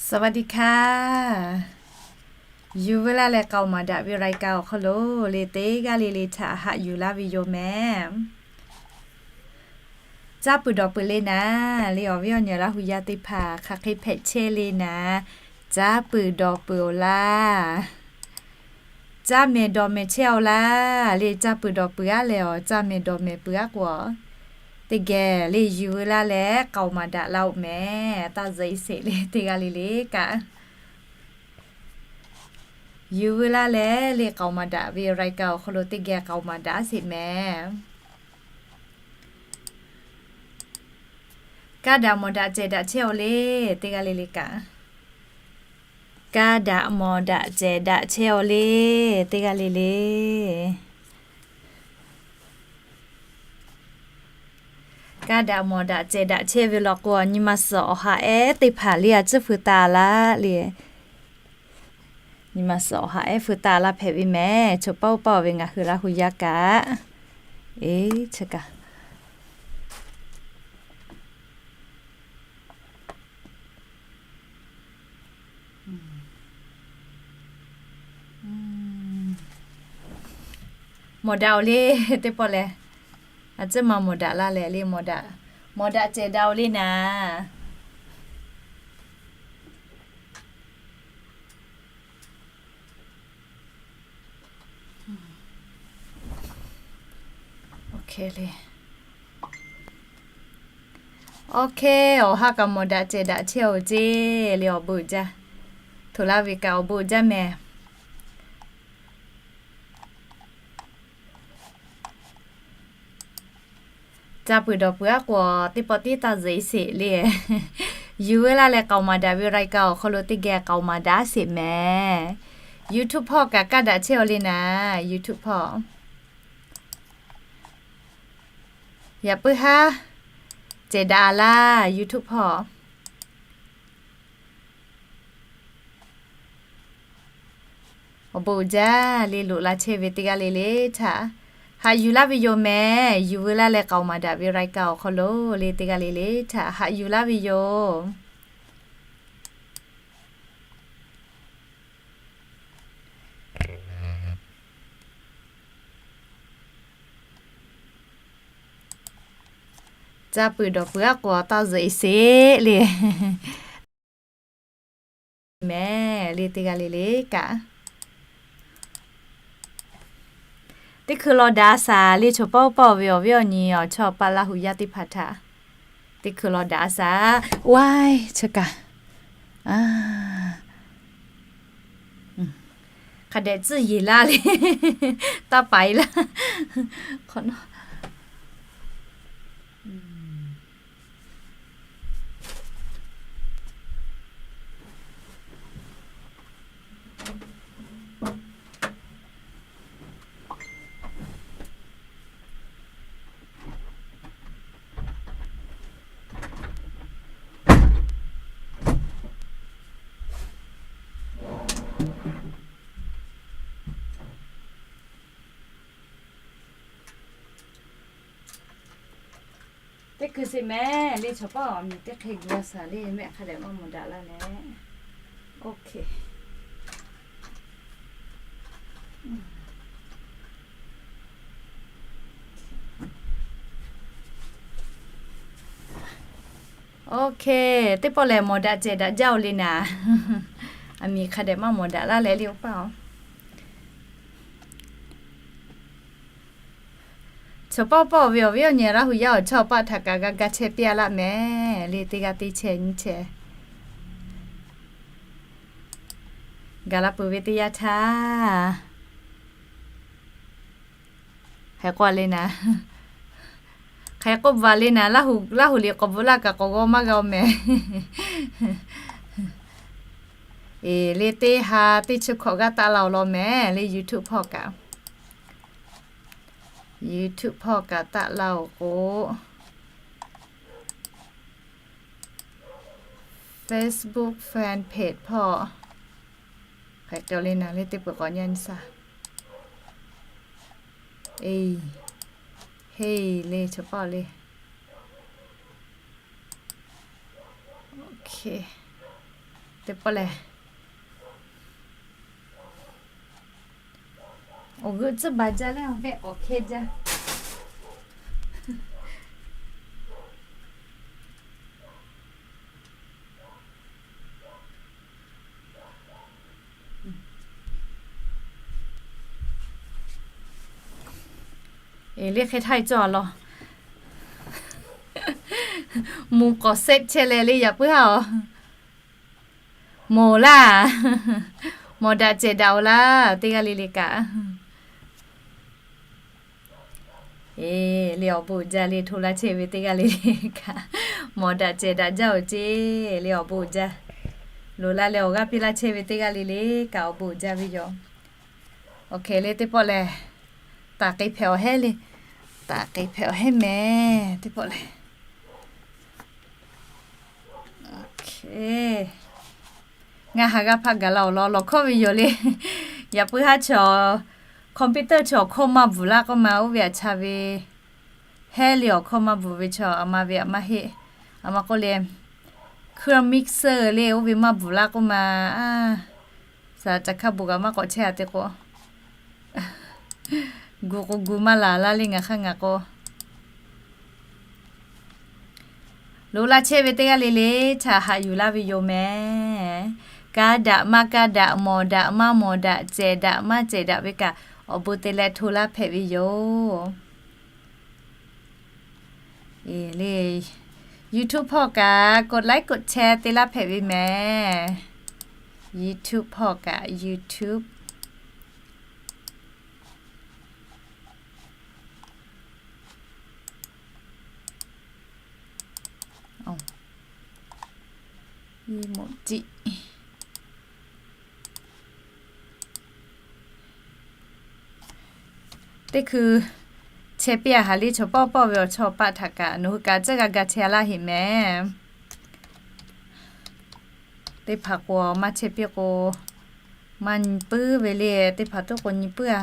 สวัสดีค่ะ Yuˬ veu laˇ leh k'aoˍ maˍ daꞈ ve รายการ awˬ hk'aw lo le teˇ g'aˇ le le htaꞈ haꞈ yuˬ laˇ ve yoˬ mehˍ. Caˇ peuˬ dawˬ peuˬ le naˍ le, awˬ viˉ awˬ nyi Laˇ hu yaˇ teˇ hpaˍ hk'aˬ hk'e hpehꞈ chehˇ le naˍ. Caˇ peuˬ dawˬ peuˬ-oˬ laˇ. Caˇ mehˍ dawˬ mehˍ chehˇ-oˬ laˇ le. Caˇ peuˬ dawˬ peuˬ aˉ leh awˬ caˇ mehˍ dawˬ mehˍ peuˬ aˉ k'o, teˇ geh le yuˬ veu laˇ leh k'aoˍ maˍ daꞈ laˇ-oˬ mehˍ. Taˇ zuhꞈ e sheˍ le teˇ g'aˇ le le kaꞈ, yuˬ veu laˇ leh le k'aoˍ maˍ daꞈ ve รายการ awˬ hk'aw lo teˇ geh k'aoˍ maˍ daꞈ sheˍ mehˍ. Kaˇ daꞈ mawˬ daꞈ cehˬ daꞈ chehˇ-oˬ le teˇ g'aˇ le le kaꞈ, kaˇ daꞈ mawˬ daꞈ cehˬ daꞈ chehˇ-oˬ le teˇ g'aˇ le le. Kaˇ daꞈ mawˬ daꞈ cehˬ daꞈ chehˇ ve law k'o, nyi ma suhˍ awˬ ha ehˉ teˇ hpaˍ le a ciˉ feu taˍ laˇ le. Nyi ma suhˍ awˬ ha ehˉ feu taˍ laˇ hpehꞈ ve mehˍ. Chaw paˆ uˉ paˆ-oˬ ve ngaˬ hui Laˇ hu yaˇ kaꞈ, eˬ, chi kaꞈ mawˬ daꞈ-oˬ le teˇ pawˆ leh, a ciˉ ma mawˬ daꞈ laˇ leh le, mawˬ daꞈ, mawˬ daꞈ cehˬ daꞈ-oˬ le naˍ. Awˬ hk'e awˬ ha kaꞈ mawˬ daꞈ cehˬ daꞈ chehˇ-oˬ ceˇ le, awˬ bon jaˇ. Htoꞈ laˇ ve kaꞈ awˬ bon jaˇ mehˍ. Caˇ peuˬ dawˬ peuˬ aˉ k'o, teˇ pawˆ tiˉ taˇ zuhꞈ e sheˍ le. Yuˬ veu laˇ leh k'aoˍ maˍ daꞈ ve รายการ awˬ hk'aw lo teˇ geh k'aoˍ maˍ daꞈ sheˍ mehˍ. YouTube hpawˇ kaꞈ kaˇ daꞈ chehˇ-oˬ le naˍ. YouTube hpawˇ yaꞈ puiˉ haˉ cehˬ daꞈ laˇ. YouTube hpawˇ awˬ bon jaˇ le, loꞈ la chehˇ ve teˇ g'aˇ le le htaꞈ haꞈ yuˬ laˇ ve yoˬ mehˍ. Yuˬ veu laˇ leh k'aoˍ maˍ daꞈ ve รายการ awˬ hk'aw lo le teˇ g'aˇ le le htaꞈ haꞈ yuˬ laˇ ve yoˬ. Caˇ peuˬ dawˬ peuˬ aˉ k'o, taˇ zuhꞈ e sheˍ le mehˍ le teˇ g'aˇ le le kaꞈ. Teˇ hkui law daꞈ a shaˍ le, chaw paˆ uˉ paˆ-oˬ ve awˬ viˉ awˬ nyi awˬ chawˇ paˆ Laˇ hu yaˇ teˇ hpaˍ htaꞈ teˇ hkui law daꞈ a shaˍ. Waiˇ, chi kaꞈ hk'a dehꞈ tcuhˇ yeˬ laˇ le. Taˇ paiˍ laˇ. Teˇ hkui sheˍ mehˍ le, chaw paˆ awˬ miˬ teˇ hk'e gu a shaˍ le, mehˆ hk'a dehꞈ maˇ mawˬ daꞈ laˇ leh. OK, teˇ pawˆ lehˬ mawˬ daꞈ cehˬ daꞈ jaˇ-oˬ le naˍ. Aˬ miˍ hk'a dehꞈ maˇ mawˬ daꞈ laˇ leh le, oˇ paˆ-oˬ. Chaw paˆ paˆ ve awˬ viˉ awˬ nyi Laˇ hu yaˇ awˬ chawˇ paˆ htaꞈ kaꞈ g'a ga chehˇ piˇ-a laˇ mehˍ le, teˇ g'aˇ teˇ chehˇ nyiˇ chehˇ gaˬ la peuˬ ve teˇ yanˇ htaˇ hk'aˬ hk'e k'oˆ le naˍ, hk'aˬ hk'e k'oˆ baˬ le naˍ, Laˇ hu liꞈ k'awꞈ bvuhꞈ laˇ kaꞈ k'awꞈ g'aw maˇ g'a-oˬ mehˍ. Eˬ, le teˇ ha teˇ chi hkawꞈ g'aˇ taˆ la-oˬ law mehˍ le, YouTube hpawˇ kaꞈ. YouTube hpawˇ kaꞈ taˆ la-oˬ k'o, Facebook fan page hpawˇ hk'aˬ hk'e le naˍ le, teˇ peuˬ k'awꞈ nyi nyi shaˍ. Eˬ, heˆ le, chaw paˆ le. OK. Teˇ pawˆ lehˬ, awˬ g'euˆ tcuhˉ baˬ jaˇ leh, awˬ hpehꞈ k'awꞈ hkehˇ jaˇ. Eˬ, le hk'e htaˇ cawˬ law. Mvuh k'awꞈ sehˆ chehˇ leh le, yaꞈ puiˉ haˉ-oˬ. Mawˬ laˇ. Mawˬ daꞈ cehˬ daꞈ-oˬ laˇ, teˇ g'aˇ le le kaꞈ. Eˬ, le awˬ bon uiˍ jaˇ le, hto laˇ chehˇ ve teˇ g'aˇ le le kaꞈ, mawˬ daꞈ cehˬ daꞈ jaˇ-oˬ ceˇ. Le awˬ bon uiˍ jaˇ. Loꞈ la leh awˬ g'aˇ piˇ laˇ chehˇ ve teˇ g'aˇ le le kaꞈ, awˬ bon uiˍ jaˇ ve yoˬ. Oˇ hk'e le teˇ pawˆ lehˬ, taˍ k'e hpehꞈ awˬ hehˉ le. Taˍ k'e hpehꞈ awˬ hehˉ mehˍ teˇ pawˆ lehˬ. Ngaˬ ha g'a hpaˆ gaˬ la-oˬ law, lawˬ hkawˇ ve yoˬ le. Yaꞈ puiˉ haˉ chaw, computer chaw awˬ hkawˇ maˇ bvuhˬ laˇ k'oˆ ma, oˇ ve aꞈ cha ve hehˉ le awˬ hkawˇ maˇ bvuhˬ ve chaw, aˬ ma ve aꞈ maˇ heˆ. Aˬ ma k'oˆ le, เครื่อง mixer le oˇ ve maˇ bvuhˬ laˇ k'oˆ ma, saˍ caˬ hkaˇ bvuhˬ kaꞈ maˇ k'awꞈ chehˇ-a te k'o, gu k'o gu maˇ laˬ laˇ le ngaˬ hk'aˇ ngaˬ k'o. Loꞈ la chehˇ ve teˇ g'aˇ le le htaꞈ haꞈ yuˬ laˇ ve yoˬ mehˍ. Kaˇ daꞈ maˇ kaˇ daꞈ, mawˬ daꞈ maˇ mawˬ daꞈ, cehˬ daꞈ maˇ cehˬ daꞈ ve kaꞈ, awˬ bon te leh hto laˇ hpehꞈ ve yoˬ. Eˬ le, YouTube hpawˇ kaꞈ กดไลค์ กดแชร์ te laˇ hpehꞈ ve mehˍ. YouTube hpawˇ kaꞈ YouTube. Teˇ hkui chehˇ piˇ-a haˍ le, chaw pawˆ pawˆ ve awˬ chawˇ paˆ htaꞈ kaꞈ nawˬ hui kaꞈ tcuhˉ g'a ga chehˇ laˇ heꞈ mehˍ. Teˇ hpaˍ k'o maˇ chehˇ piˇ k'o, maˇ nyi puiˉ ve le, teˇ hpaˍ tuˉ k'o nyi puiˉ-a.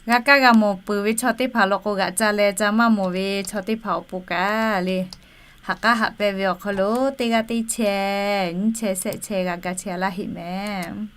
G'a kaˇ g'a mawˬ peuˬ ve chaw teˇ hpaˍ law k'o, g'aꞈ ca leh ca maˇ mawˬ ve chaw teˇ hpaˍ awˬ pon kaꞈ le, haꞈ k'aˉ haꞈ pehnˇ ve awˬ hk'aw lo teˇ g'aˇ teˇ chehˇ nyiˇ chehˇ shehˆ chehˇ g'a ga chehˇ laˇ heꞈ mehˍ.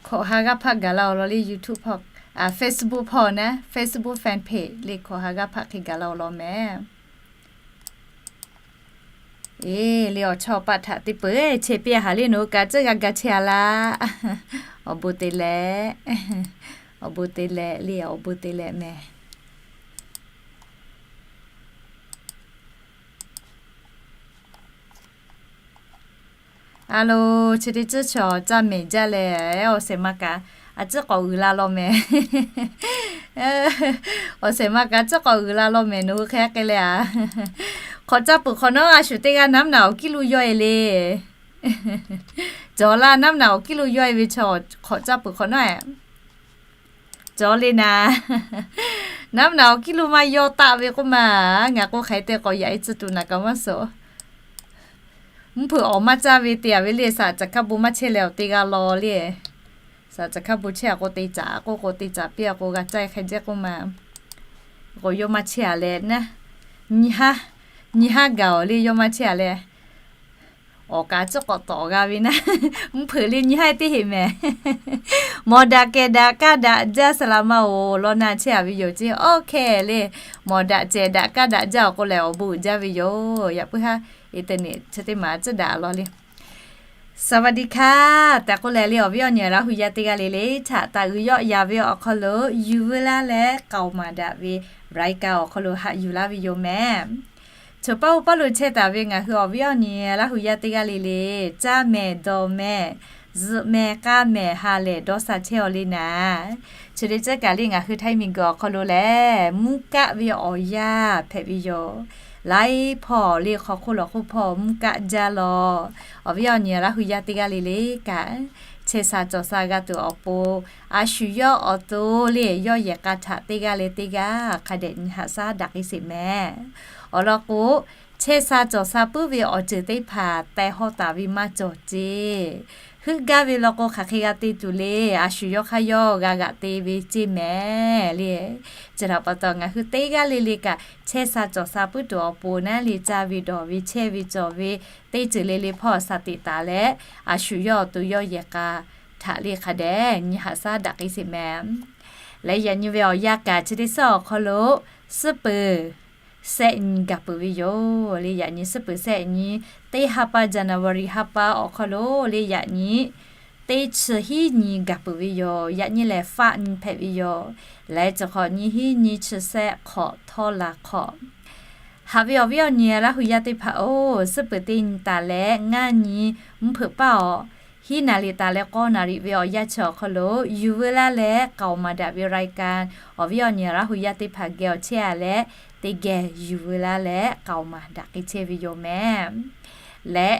Hkawꞈ ha g'aˇ hpaˆ gaˬ la-oˬ law le, YouTube hpawˇ, Facebook hpawˇ naˉ, Facebook fan page le hkawꞈ ha g'aˇ hpaˆ hk'e gaˬ la-oˬ law mehˍ. Eˬ, le awˬ chawˇ paˆ htaꞈ teˇ peuˬ chehˇ piˇ-a haˍ le, nawˬ hui kaꞈ tcuhˉ g'a ga chehˇ-a laˇ. Awˬ bon te leh, awˬ bon te leh le, awˬ bon te leh mehˍ. A lo, chi teˇ tcuhˉ chaw caˇ mehˍ jaˇ leh, awˬ shehˍ ma kaꞈ a tcuhˉ k'awꞈ uiˍ la law mehˍ. Awˬ shehˍ ma kaꞈ a tcuhˉ k'awꞈ uiˍ la law mehˍ, nawˬ hui hk'e k'ai leh-a. Hk'awꞈ caˇ peuˬ hk'awꞈ nawˉ a shuˍ teˇ g'aˇ naˉ naꞈ awˬ kiˇ lo yawˇ-e le. Cawˬ laˇ, naˉ naꞈ awˬ kiˇ lo yawˇ-e ve chaw hk'awꞈ caˇ peuˬ hk'awꞈ nawˉ-e. Cawˬ le naˍ. Naˉ naꞈ awˬ kiˇ lo maˇ yawˇ taˆ ve k'oˆ ma, ngaˬ k'o hk'aˬ hk'e te k'awꞈ yaꞈ-e tcuh tuˬ naˍ kaꞈ maˇ suh. Mvuhˇ hpeuꞈ awˬ maˇ caˇ ve te-a ve le, saˍ caˬ hkaˇ bon maˇ chehˇ leh awˬ te g'a law le. Saˍ caˬ hkaˇ bon chehˇ-a k'o te caˍ k'oˆ k'o te caˍ piˇ-a k'o g'a caˇ-e hk'e jehˇ k'oˆ ma. K'o yawˇ maˇ chehˇ-a leh naˉ, nyi haˉ, nyi haˉ gaˬ-oˬ le, yawˇ maˇ chehˇ-a leh awˬ kaꞈ tcuhˉ k'awꞈ tawˍ g'a ve naˉ, mvuhˇ hpeuꞈ le nyi haˉ teˇ heꞈ mehˍ. Mawˬ daꞈ kehˬ daꞈ kaˇ daꞈ jaˇ saˍ laꞈ ma-oˬ law na chehˇ-a ve yoˬ ceˇ. Awˬ hkehˇ le, mawˬ daꞈ cehˬ daꞈ kaˇ daꞈ jaˇ-oˬ k'o lehˬ awˬ bon uiˍ jaˇ ve yoˬ. Yaꞈ puiˉ haˉ internet chi teˇ maˬ tcuhˉ daꞈ law le. Saˍ vaˍ diˍ hkaˍ tehꞈ k'oˆ leh le, awˬ viˉ awˬ nyi Laˇ hu yaˇ teˇ g'aˇ le le htaꞈ taˍ uiˍ yawˆ yaˍ ve awˬ hk'aw lo yuˬ veu laˇ leh k'aoˍ maˍ daꞈ ve รายการ awˬ hk'aw lo haꞈ yuˬ laˇ ve yoˬ mehˍ. Chaw paˇ hu paˇ lo chehˇ taˍ ve ngaˬ hui awˬ viˉ awˬ nyi Laˇ hu yaˇ teˇ g'aˇ le le, caˇ mehˍ dawˬ mehˍ, zuhꞈ mehˍ k'aˇ mehˍ ha lehˬ dawˇ sha chehˇ-aw le naˍ. Chi teˇ ceuˬ kaꞈ le ngaˬ hui Htaiˇ miˬguiˬ awˬ hk'aw lo lehˬ mvuhˇ kaˆ ve awˬ yanˇ hpehꞈ ve yoˬ. Laiˉ hpawˇ le hk'aw hk'oˆ lawˬ hk'oˆ hpawˇ mvuhˇ kaˆ jaˇ law. Awˬ viˉ awˬ nyi Laˇ hu yaˇ teˇ g'aˇ le le kaꞈ chehˇ sha cawˬ sha g'a tuˬ awˬ pon, a shu yawˇ awˬ to le yawˇ yehˬ k'a htaꞈ teˇ g'aˇ leh teˇ g'aˇ hk'a dehꞈ nyi haꞈ shaˉ daꞈ k'ai sheˍ mehˍ. Awˬ lawn k'o, chehˇ sha cawˬ sha puiˉ ve awˬ ceuˬ teˇ hpaˍ teh hawˇ taˍ ve maˇ cawˬ ceˇ. Heuˆ gaˇ ve law k'o, hk'aˬ hk'e g'a te tuˬ le. A shu yawˇ hk'aˇ yawˇ g'a g'aꞈ te ve ceˇ mehˍ le. Chi htaꞈ pa taw, ngaˬ hui teˇ g'aˇ le le kaꞈ chehˇ sha cawˬ sha puiˉ tuˬ awˬ pon naˉ le, caˇ ve dawˬ ve chehˇ ve cawˬ ve teˇ ceuˬ le le hpawˇ sha teꞈ taˍ leh, a shu yawˇ awˬ to yawˇ yehˬ k'a htaꞈ le hk'a dehꞈ nyi haꞈ shaˉ daꞈ k'ai sheˍ mehˍ. Leh yaꞈ nyi ve awˬ yanˇ kaꞈ chi teˇ suhˉ awˬ hk'aw lo suhˉ peuˬ shehˆ nyi gaˬ peuˬ ve yoˬ. Le yaꞈ nyi suhˉ peuˬ shehˆ nyi, teˇ ha pa January ha pa awˬ hk'aw lo le yaꞈ nyi teˇ chi hiˉ nyi gaˬ peuˬ ve yoˬ. Yaꞈ nyi lehˬ faˆ nyi hpehꞈ ve yoˬ. Leh chi hk'awꞈ nyi hiˉ nyi chi shehˆ hk'awꞈ htawˇ la hk'awꞈ Haꞈ ve awˬ viˉ awˬ nyi Laˇ hu yaˇ teˇ hpaˍ-oˬ, suhˉ peuˬ teˇ nyi taˍ leh ngaˇ nyi mvuhˇ hpeuꞈ paˇ awˬ hiˉ naˍ liꞈ taˍ leh k'awˇ naˍ riˍ ve awˬ yanˇ chi awˬ hk'aw lo yuˬ veu laˇ leh k'aoˍ maˍ daꞈ ve รายการ awˬ viˉ awˬ nyi Laˇ hu yaˇ teˇ hpaˍ geh awˬ chehˇ a leh, teˇ geh yuˬ veu laˇ leh k'aoˍ maˍ daꞈ k'ai chehˇ ve yoˬ mehˍ. Leh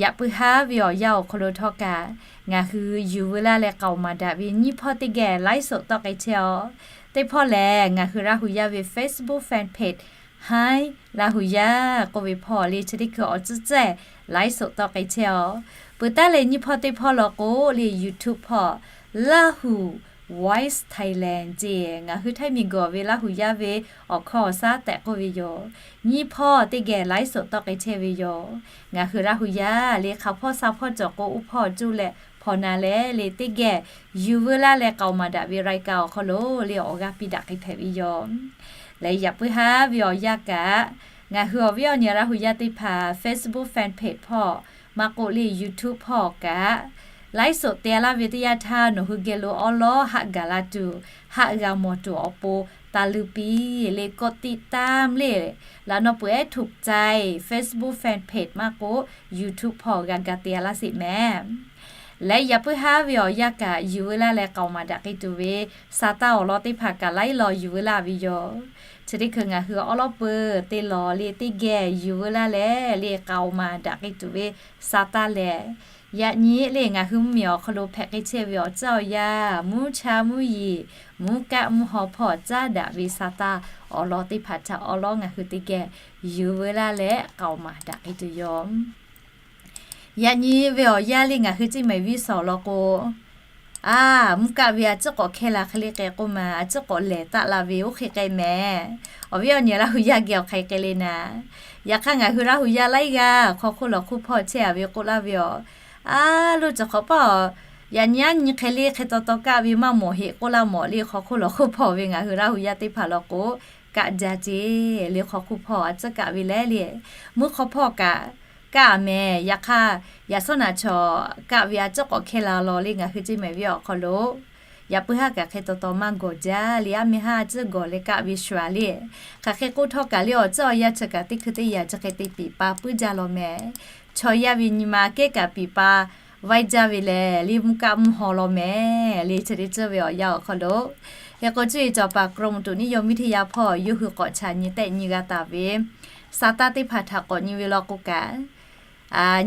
yaꞈ puiˉ haˉ ve awˬ yanˇ awˬ hk'aw lo htawˇ kaꞈ, ngaˬ hui yuˬ veu laˇ leh k'aoˍ maˍ daꞈ ve nyiˇ hpawˇ teˇ geh ไลฟ์สด tawˆ k'ai chehˇ aw. Teˇ hpawˇ lehˬ, ngaˬ hui Laˇ hu yaˇ ve Facebook fan page Hi Laˇ hu yaˇ k'oˆ ve hpawˇ le chi teˇ hkui awˬ tcuhˉ cehˇ ไลฟ์สด tawˆ k'ai chehˇ aw. Peuˬ taˉ leh nyiˇ hpawˇ teˇ hpawˇ law k'o le YouTube hpawˇ Lahu Voice Thailand ceˇ, ngaˬ hui Htaiˇ miˬguiˬ ve Laˇ hu yaˇ ve awˬ hkawˇ awˬ shaˉ tehꞈ k'oˆ ve yoˬ. Nyiˇ hpawˇ teˇ geh ไลฟ์สด tawˆ k'ai chehˇ ve yoˬ. Ngaˬ hui Laˇ hu yaˇ le hk'aˬ hpawˇ sha hpawˇ cawˬ k'o, uˉ hpawˇ cuˇ leh hpawnˬ na leh le teˇ geh yuˬ veu laˇ leh k'aoˍ maˍ daꞈ ve รายการ awˬ hk'aw lo le awˬ g'aˇ piˇ daꞈ k'ai hpehꞈ ve yoˬ. Leh yaꞈ puiˉ haˉ ve awˬ yanˇ kaꞈ, ngaˬ hui awˬ viˉ awˬ nyi Laˇ hu yaˇ teˇ hpaˍ Facebook fan page hpawˇ maˇ k'oˆ le YouTube hpawˇ kaꞈ ไลฟ์สด te laˇ ve teˇ yanˇ htaˇ nawˬ hui geh lo awˉ lawˉ haˆ gaˬ la tuˬ, haˆ g'a mawˬ tuˬ awˬ pon, taˍ luˬ piˇ le กดติดตาม le, laꞈ naw peuˬ ehˉ ถูกใจ Facebook fan page maˇ k'oˆ YouTube hpawˇ g'a ga te laˇ sheˍ mehˍ. Leh yaꞈ puiˉ haˉ ve awˬ yanˇ kaꞈ yuˬ veu laˇ leh k'aoˍ maˍ daꞈ k'ai tuˬ ve sa taˇ awˬ lawn teˇ hpaˍ kaꞈ laiˉ law yuˬ veu laˇ ve yoˬ. Chi teˇ hkui ngaˬ hui awˉ lawˉ peuˬ te lawˬ le teˇ geh yuˬ veu laˇ leh le k'aoˍ maˍ daꞈ k'ai tuˬ ve sa taˇ lehˬ, yaꞈ nyi le ngaˬ hui mvuhˇ miˬ awˬ hk'aw lo hpehꞈ k'ai chehˇ ve awˬ tcuhˉ awˬ yanˇ, mvuhˇ cha mvuhˇ yeˬ, mvuhˇ kaˆ mvuhˇ haw hpawˇ caˉ daꞈ ve sa taˇ awˬ lawn teˇ hpaˍ htaꞈ awˉ lawˉ ngaˬ hui teˇ geh yuˬ veu laˇ leh k'aoˍ maˍ daꞈ k'ai tuˬ yoˬ. Yaꞈ nyi ve awˬ yanˇ le ngaˬ hui ceˇ mehˍ viˉ sawˍ law k'o, a, mvuhˇ kaˆ ve a ciˉ k'awꞈ hkehˇ la hk'e le k'ai k'oˆ ma, a ciˉ k'awꞈ lehˬ taˆ la ve oˇ hk'e k'ai mehˍ. Awˬ viˉ awˬ nyi Laˇ hu yaˇ geh awˬ hk'ai k'ai le naˍ. Yaꞈ hk'aˇ ngaˬ hui Laˇ hu yaˇ laiˉ g'aˇ hk'aw hk'oˆ lawˬ hk'oˆ hpawˇ chehˇ a ve k'oˆ laˇ ve awˬ, a, lo cawˬ hk'awꞈ paˇ awˬ, yaꞈ nyi aˉ nyi hk'e le hk'e taw taw kaˆ ve maˇ mawˬ heꞈ k'oˆ laˇ mawˬ le hk'aw hk'oˆ lawˬ hk'oˆ hpawˇ ve ngaˬ hui Laˇ hu yaˇ teˇ hpaˍ law k'o, kaˆ jaˇ ceˇ le hk'aw hk'oˆ hpawˇ a ciˉ kaˆ ve leh le, mvuhˇ hk'aw hpawˇ kaꞈ kaˆ mehˍ. Yaꞈ hk'aˇ, yaꞈ shawˉ naꞈ chaw kaˆ ve a ciˉ k'awꞈ hkehˇ la law le ngaˬ hui ceˇ mehˍ viˉ awˬ hk'aw lo, yaꞈ puiˉ haˉ kaꞈ hk'e taw taw maˇ gawˬ jaˇ le, aˉ meh haˉ a ciˉ gawˬ leh kaˆ ve shuˍ a le. Hk'aˬ hk'e k'oˆ htawˇ kaꞈ le awˬ tcuhˉ awˬ yanˇ chi kaꞈ teˇ hkui teˇ yanˇ chi hk'e te piˍ pa puiˉ jaˇ law mehˍ. Chaw yaˇ ve nyi ma kehˉ kaꞈ piˍ pa vaiˇ jaˇ ve lehˬ le mvuhˇ kaˆ mvuhˇ haw law mehˍ le chi teˇ ceuˬ ve awˬ yanˇ awˬ hk'aw lo, hk'e k'o cuˇ yiˍ cawˬ paˍ กรมอุตุนิยมวิทยา hpawˇ yawˇ hui k'awꞈ chaꞈ nyi tehˆ nyi g'a taˍ ve sa taˇ teˇ hpaˍ htaꞈ k'awꞈ nyi ve law k'o kaꞈ,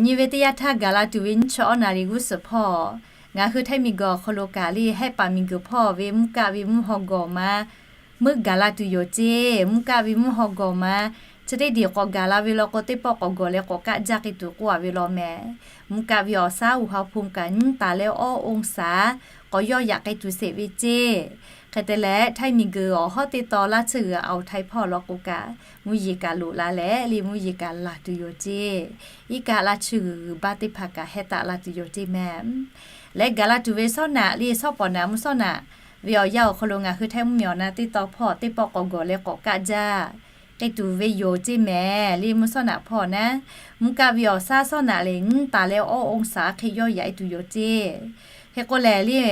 nyi ve teˇ yanˇ htaˇ gaˬ la tuˬ ve nyiˇ chi awˉ naˍ riˍ g'uˇ suhˍ hpawˇ ngaˬ hui Htaiˇ miˬguiˬ awˬ hk'aw lo kaꞈ le hehˆ paˍ miˬguiˬ hpawˇ ve mvuhˇ kaˆ ve mvuhˇ haw gawˬ ma meuˆ gaˬ la tuˬ yoˬ ceˇ. Mvuhˇ kaˆ ve mvuhˇ haw gawˬ ma chi teˇ diˬ k'awꞈ gaˬ la ve law k'o, teˇ pawˆ k'awꞈ gawˬ leh k'awꞈ kaˆ jaˇ k'ai tuˬ k'oˆ a ve law mehˍ. Mvuhˇ kaˆ ve awˬ shaˉ uˬ ha hpu kaꞈ nyiˇ taˍ leh awˇ องศา k'awꞈ yawˇ yaꞈ k'ai tuˬ sheˍ ve ceˇ. Hk'e te leh Htaiˇ miˬguiˬ awˬ hawˉ teˇ taw laˇ tsuhˇ g'uiˬ awˬ htaiˍ hpawˇ law k'o kaꞈ, mvuhˇ yeˬ kaꞈ loꞈ la leh le mvuhˇ yeˬ kaꞈ laˬ tuˬ yoˬ ceˇ. Iˉ kaˆ laˇ tsuhˇ g'uiˬ g'uiˬ baˆ teˇ hpaˍ kaꞈ heh taˆ la tuˬ yoˬ ceˇ mehˍ. Leh gaˬ la tuˬ ve shawˉ naꞈ le shawˉ pawˍ naꞈ mvuhˇ shawˉ naꞈ ve awˬ yanˇ awˬ hk'aw lo ngaˬ hui Htaiˇ mvuhˇ miˬ awˬ na teˇ taw hpawˇ teˇ pawˆ k'awꞈ gawˬ leh k'awꞈ kaˆ jaˇ k'ai tuˬ ve yoˬ ceˇ mehˍ le mvuhˇ shawˉ naꞈ hpawˇ naˉ. Mvuhˇ kaˆ ve awˬ shaˉ shawˉ naꞈ lehˬ nyiˇ taˍ leh awˇ องศา hk'e yawˇ yaꞈ e tuˬ yoˬ ceˇ. Hk'e k'o lehˬ le,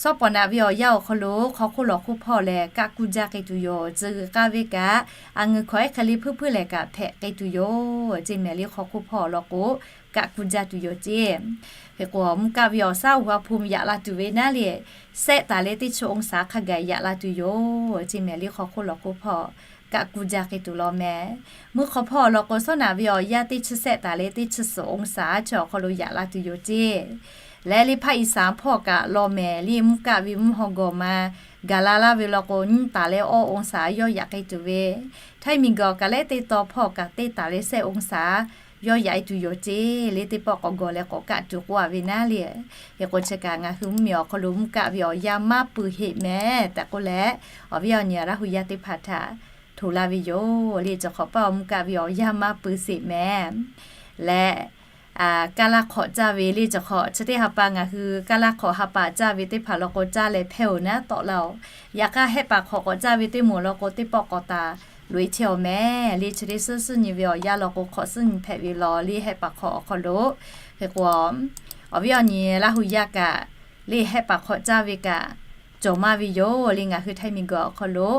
shawˉ pawˍ naꞈ ve awˬ yanˇ awˬ hk'aw lo hk'aw hk'oˆ lawˬ hk'oˆ hpawˇ lehˬ kaˆ kuˇ jaˇ k'ai tuˬ yoˬ. Tcuh g'uiˬ k'aˇ ve kaꞈ, a ngeuˬ hkawꞈ ehˉ hk'e le hpuiˇ hpuiˇ lehˬ kaꞈ hpehꞈ k'ai tuˬ yoˬ ceˇ mehˍ le hk'aw hk'oˆ hpawˇ law k'o, kaˆ kuˇ jaˇ tuˬ yoˬ ceˇ. Hk'e k'o mvuhˇ kaˆ ve awˬ shaˉ uˬ ha hpu yaꞈ la tuˬ ve naˉ le, shehˆ taˍ leh teˇ chi องศา hk'a gaˬ yaꞈ la tuˬ yoˬ ceˇ mehˍ le hk'aw hk'oˆ lawˬ hk'oˆ hpawˇ kaˆ kuˇ jaˇ k'ai tuˬ law mehˍ. Mvuhˇ hk'aw hpawˇ law k'o shawˉ naꞈ ve awˬ yanˇ teˇ chi shehˆ taˍ leh teˇ chi suhˍ องศา chi awˬ hk'aw lo yaꞈ la tuˬ yoˬ ceˇ. Leh le ภาคอีสาน hpawˇ kaꞈ law mehˍ le, mvuhˇ kaˆ ve mvuhˇ haw gawˬ ma gaˬ la laˇ ve law k'o, nyiˇ taˍ leh awˇ องศา yawˇ yaꞈ k'ai tuˬ ve, Htaiˇ miˬguiˬ awˬ kaꞈ leh teˇ taw hpawˇ kaꞈ teˇ taˍ leh shehˆ องศา yawˇ yaꞈ e tuˬ yoˬ ceˇ le. Teˇ pawˆ k'awꞈ gawˬ leh k'awꞈ kaˆ tuˬ k'oˆ a ve naˉ le. Hk'e k'o chi kaꞈ ngaˬ hui mvuhˇmiˬ awˬ hk'aw lo mvuhˇ kaˆ ve awˬ yanˇ maˇ pui heˆ mehˍ tehꞈ k'oˆ leh, awˬ viˉ awˬ nyi Laˇ hu yaˇ teˇ hpaˍ htaꞈ htoꞈ laˇ ve yoˬ le. Chi hk'awꞈ paˆ awˬ mvuhˇ kaˆ ve awˬ yanˇ maˇ pui sheˍ mehˍ. Leh kaˇ laˇ hk'awꞈ caˇ ve le, chi hk'awꞈ chi teˇ ha pa ngaˬ hui kaˇ laˇ hk'awꞈ ha pa caˇ ve teˇ hpaˍ law k'o, caˇ leh hpehˇ oˬ naˉ tawˆ la oˬ. Yaꞈ hk'aˇ, hehˆ paˍ hk'awꞈ k'awꞈ caˇ ve teˇ moˍ law k'o, teˇ pawˆ k'awꞈ taˍ loꞈ e chehˇ awˬ mehˍ le. Chi teˇ suhˉ suhˉ nyi ve awˬ yanˇ law k'o, hk'awꞈ suhˉ nyi hpehꞈ ve law le, hehˆ paˍ hk'awꞈ awˬ hk'aw lo. Hk'e k'o, awˬ viˉ awˬ nyi Laˇ hu yaˇ kaꞈ le, hehˆ paˍ hk'awꞈ caˇ ve kaꞈ cawˬ maˇ ve yoˬ le. Ngaˬ hui Htaiˇ miˬguiˬ awˬ hk'aw lo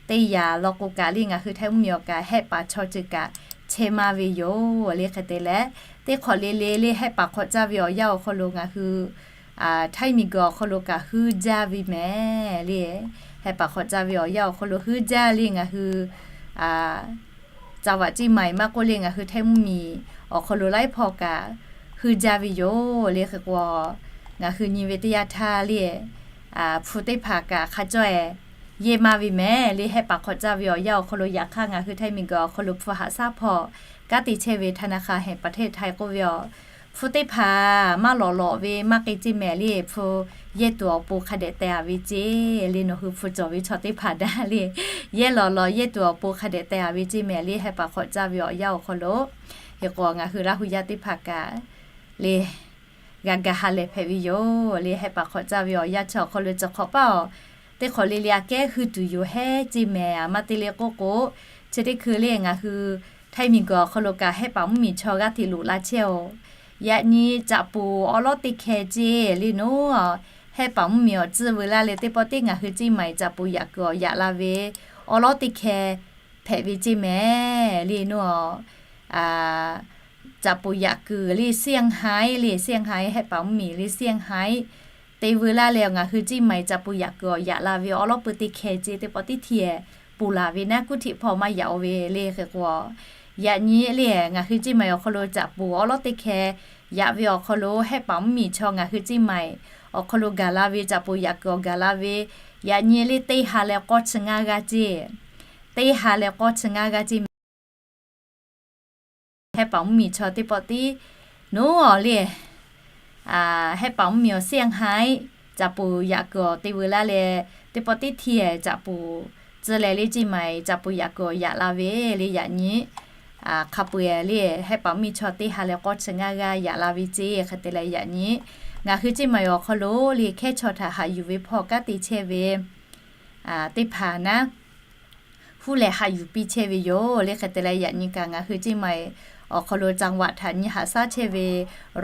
teˇ yanˇ law k'o kaꞈ le, ngaˬ hui Htaiˇ mvuhˇmiˬ awˬ kaꞈ hehˆ paˍ chaw ceuˬ kaꞈ chehˇ maˇ ve yoˬ le. Hk'e te leh, teˇ hk'awꞈ le le le hehˆ paˍ hk'awꞈ caˇ ve awˬ yanˇ awˬ hk'aw lo ngaˬ hui Htaiˇ miˬguiˬ awˬ hk'aw lo kaꞈ huiˉ jaˇ ve mehˍ le. Hehˆ paˍ hk'awꞈ caˇ ve awˬ yanˇ awˬ hk'aw lo huiˉ jaˇ le. Ngaˬ hui จังหวัดเชียงใหม่ maˇ k'oˆ le, ngaˬ hui Htaiˇ mvuhˇmiˬ awˬ hk'aw lo laiˉ hpawˇ kaꞈ huiˉ jaˇ ve yoˬ le. Hk'e k'o, ngaˬ hui nyi ve teˇ yanˇ htaˇ le, hpu teˇ hpaˍ kaꞈ hk'a cawˇ e yehˇ maˇ ve mehˍ le. Hehˆ paˍ hk'awꞈ caˇ ve awˬ yanˇ awˬ hk'aw lo yaꞈ hk'aˇ, ngaˬ hui Htaiˇ miˬguiˬ awˬ hk'aw lo hpu haꞈ shaˉ hpawˇ kanˉ te chehˇ ve ธนาคารแห่งประเทศไทย k'oˆ ve awˬ hpu teˇ hpaˍ maˇ lawꞈ lawꞈ ve maˇ k'e ceˇ mehˍ le. Hpu yehˇ tuˬ awˬ pon hk'a dehꞈ teh a ve ceˇ le. Nawˬ hui hpu cawˬ ve chaw teˇ hpaˍ daꞈ le, yehˇ lawꞈ lawꞈ yehˇ tuˬ awˬ pon hk'a dehꞈ teh a ve ceˇ mehˍ le. Hehˆ paˍ hk'awꞈ caˇ ve awˬ yanˇ awˬ hk'aw lo, hk'e k'o ngaˬ hui Laˇ hu yaˇ teˇ hpaˍ kaꞈ le g'a ga ha lehˬ hpehꞈ ve yoˬ le. Hehˆ paˍ hk'awꞈ caˇ ve awˬ yanˇ chi awˬ hk'aw lo chi hk'awꞈ paˆ awˬ teˇ hk'awꞈ le le aꞈ kehˉ hui tuˬ yoˬ hehˉ ceˇ mehˍ. Aˬ ma te le k'oˆ k'o, chi teˇ hkui le ngaˬ hui Htaiˇ miˬguiˬ awˬ hk'aw lo kaꞈ hehˆ paˍ mvuhˇmiˬ chaw g'aˇ hteꞈ loꞈ la chehˇ oˬ. Yaꞈ nyi caꞈ puˍ awˉ lawˉ teˇ hkeh ceˇ le naˉ, hehˆ paˍ mvuhˇmiˬ awˬ tcuhˇ veu laˇ leh teˇ pawˆ tiˉ ngaˬ hui ceˇ maˬ caꞈ puˍ yaꞈ kuiˬ awˬ yaꞈ la ve awˉ lawˉ teˇ hkeh hpehꞈ ve ceˇ mehˍ le naˉ. Caꞈ puˍ yaꞈ kuiˬ le เซี่ยงไฮ้ le, เซี่ยงไฮ้ hehˆ paˍ mvuhˇmiˬ le เซี่ยงไฮ้ te veu laˇ leh ngaˬ hui ceˇ maˬ caꞈ puˍ yaꞈ kuiˬ awˬ yaꞈ la ve awˉ lawˉ peu teˇ hkeh ceˇ teˇ pawˆ tiˉ hteˇ puˍ laˬ ve naˉ, kuˇ hteꞈ hpawˇ maˇ yaꞈ oˬ ve le. Hk'e k'o, yaꞈ nyi le ngaˬ hui ceˇ maˬ awˬ hk'aw lo caꞈ puˍ awˉ lawˉ teˇ hkeh yaꞈ ve awˬ hk'aw lo hehˆ paˍ mvuhˇmiˬ chaw ngaˬ hui ceˇ maˬ awˬ hk'aw lo gaˬ la ve caꞈ puˍ yaꞈ kuiˬ awˬ gaˬ la ve, yaꞈ nyi le teˇ ha leh k'awˇ chi ngaˇ g'aˇ ceˇ, teˇ ha leh k'awˇ chi ngaˇ g'aˇ ceˇ mehˍ. Hehˆ paˍ mvuhˇmiˬ chaw teˇ pawˆ tiˉ naˉ awˬ le, hehˆ paˍ mvuhˇmiˬ awˬ เซี่ยงไฮ้ caꞈ puˍ yaꞈ kuiˬ awˬ te veu laˇ leh teˇ pawˆ tiˉ hteˇ caꞈ puˍ tcuh leh le ceˇ maˬ caꞈ puˍ yaꞈ kuiˬ awˬ yaꞈ la ve le. Yaꞈ nyi hk'a peu-eˬ le hehˆ paˍ mvuhˇmiˬ chaw teˇ ha leh k'awˇ chi ngaˇ g'aˇ yaꞈ la ve ceˇ. Hk'e te leh yaꞈ nyi ngaˬ hui ceˇ maˬ awˬ hk'aw lo le hkehˉ chaw htaꞈ haꞈ yuˬ ve hpawˇ kanˉ te chehˇ ve teˇ hpaˍ naˉ huˉ leh haꞈ yuˬ piˇ chehˇ ve yoˬ le. Hk'e te leh yaꞈ nyi kaꞈ ngaˬ hui ceˇ maˬ awˬ hk'aw lo จังหวัด htaꞈ nyi haꞈ shaˉ chehˇ ve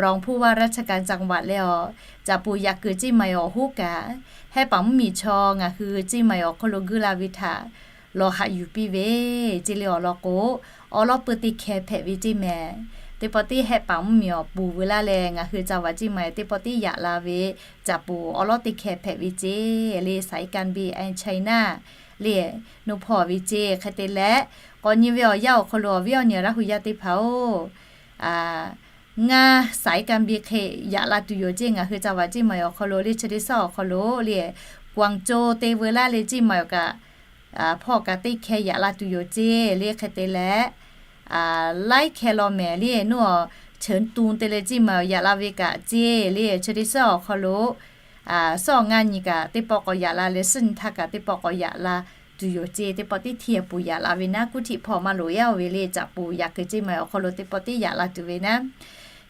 รองผู้ว่าราชการจังหวัด leh awˬ caꞈ puˍ yaꞈ kuiˬ ceˇ maˬ awˬ hoˉ kaꞈ hehˆ paˍ mvuhˇmiˬ chaw ngaˬ hui ceˇ maˬ awˬ hk'aw lo guˇ la ve htaꞈ lawˬ haꞈ yuˬ piˇ ve ceˇ le. Awˬ lawn k'o, awˉ lawˉ peu teˇ hkeh hpehꞈ ve ceˇ mehˍ. Teˇ pawˆ tiˉ hehˆ paˍ mvuhˇmiˬ awˬ puˍ veu laˇ leh ngaˬ hui จังหวัด ceˇ maˬ teˇ pawˆ tiˉ yaꞈ la ve caꞈ puˍ awˉ lawˉ teˇ hkeh hpehꞈ ve ceˇ le. สายการบิน Air China le naˉ hpawˇ ve ceˇ. Hk'e te leh k'awꞈ nyi ve awˬ yanˇ awˬ hk'aw lo awˬ viˉ awˬ nyi Laˇ hu yaˇ teˇ hpaˍ-oˬ, ngaˇ สายการบิน hk'e yaꞈ la tuˬ yoˬ ceˇ. Ngaˬ hui จังหวัด ceˇ maˬ awˬ hk'aw lo le chi teˇ suhˉ awˬ hk'aw lo le Guangzhou te veu laˇ leh ceˇ maˬ awˬ kaꞈ hpawˇ kaꞈ teˇ hkeh yaꞈ la tuˬ yoˬ ceˇ le. Hk'e te leh laiˉ hkeh law mehˍ le naˉ awˬ เฉิงตู te leh ceˇ maˬ awˬ yaꞈ la ve kaꞈ ceˇ le chi teˇ suhˉ awˬ hk'aw lo suhˉ awˬ ngaˇ nyi kaꞈ teˇ pawˆ k'awꞈ yaꞈ la leh suhˉ nyi htaˇ kaꞈ teˇ pawˆ k'awꞈ yaꞈ la tuˬ yoˬ ceˇ. Teˇ pawˆ tiˉ hteˇ puˍ yaꞈ la ve naˉ kuˇ hteꞈ hpawˇ maˇ loꞈ yaˇ oˬ ve le caꞈ puˍ yaꞈ kuiˬ ceˇ maˬ awˬ hk'aw lo teˇ pawˆ tiˉ yaꞈ la tuˬ ve naˉ.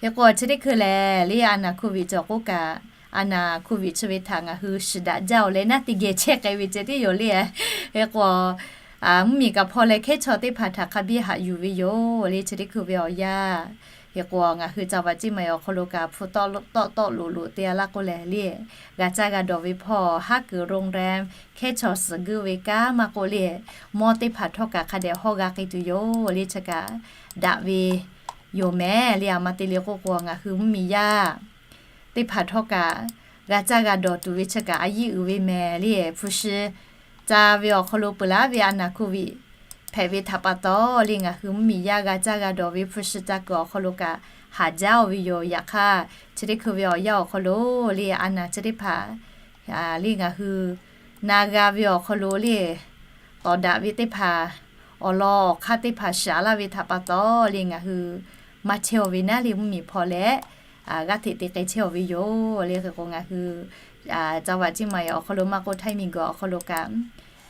Hk'e k'o chi teˇ hkui lehˬ le a naˍ โควิด cawˬ k'oˆ kaꞈ, a naˍ โควิด chi ve htaꞈ ngaˬ hui shiˍ daꞈ jaˇ oˬ leh naˉ teˇ geh chehˇ k'ai ve ceh tiˉ yoˬ le. Hk'e k'o mvuhˇmiˬ kaꞈ hpawˇ leh hkehˉ chaw teˇ hpaˍ htaꞈ hk'a biˇ haꞈ yuˬ ve yoˬ le chi teˇ hkui ve awˬ yanˇ. Hk'e k'o ngaˬ hui จังหวัด ceˇ maˬ awˬ hk'aw lo kaꞈ hpu tawˆ tawˆ tawˆ loꞈ loꞈ te a laˇ k'oˆ lehˬ le, g'a caˇ g'a dawˬ ve hpawˇ haˉ kuiˬ โรงแรม hkehˉ chaw suhˍ guˇ ve kanˉ maˇ k'oˆ le, mawˇ teˇ hpaˍ htawˇ kaꞈ hk'a dehꞈ hawˇ g'a k'ai tuˬ yoˬ le. Chi kaꞈ daꞈ ve yoˬ mehˍ le. A ma te le k'oˆ k'o ngaˬ hui mvuhˇmiˬ yaˇ teˇ hpaˍ htawˇ kaꞈ g'a caˇ g'a dawˬ tuˬ ve chi kaꞈ a yiˇ uiˍ ve mehˍ le. Hpu shi ca ve awˬ hk'aw lo peuˬ laˉ ve a naˍ โควิด hpehꞈ ve htaꞈ pa taw le ngaˬ hui mvuhˇmiˬ yaˇ g'a caˇ g'a dawˬ ve hpu shi ca kuiˬ awˬ hk'aw lo kaꞈ haˍ jaˇ-oˬ ve yoˬ. Yaꞈ hk'aˇ, chi teˇ hkui ve awˬ yanˇ awˬ hk'aw lo le, a naˍ chi teˇ hpaˍ le ngaˬ hui na g'a ve awˬ hk'aw lo le, tawˍ daꞈ ve teˇ hpaˍ, awˬ lawn awˬ hk'aˇ teˇ hpaˍ shaˍ laˇ ve htaꞈ pa taw le, ngaˬ hui maˇ chehˇ-oˬ ve naˉ le, mvuhˇmiˬ hpawˇ leh g'aˇ hteꞈ te k'ai chehˇ-oˬ ve yoˬ. Le hk'e k'o, ngaˬ hui จังหวัดเชียงใหม่ awˬ hk'aw lo maˇ k'oˆ, Htaiˇ miˬguiˬ awˬ hk'aw lo kaꞈ,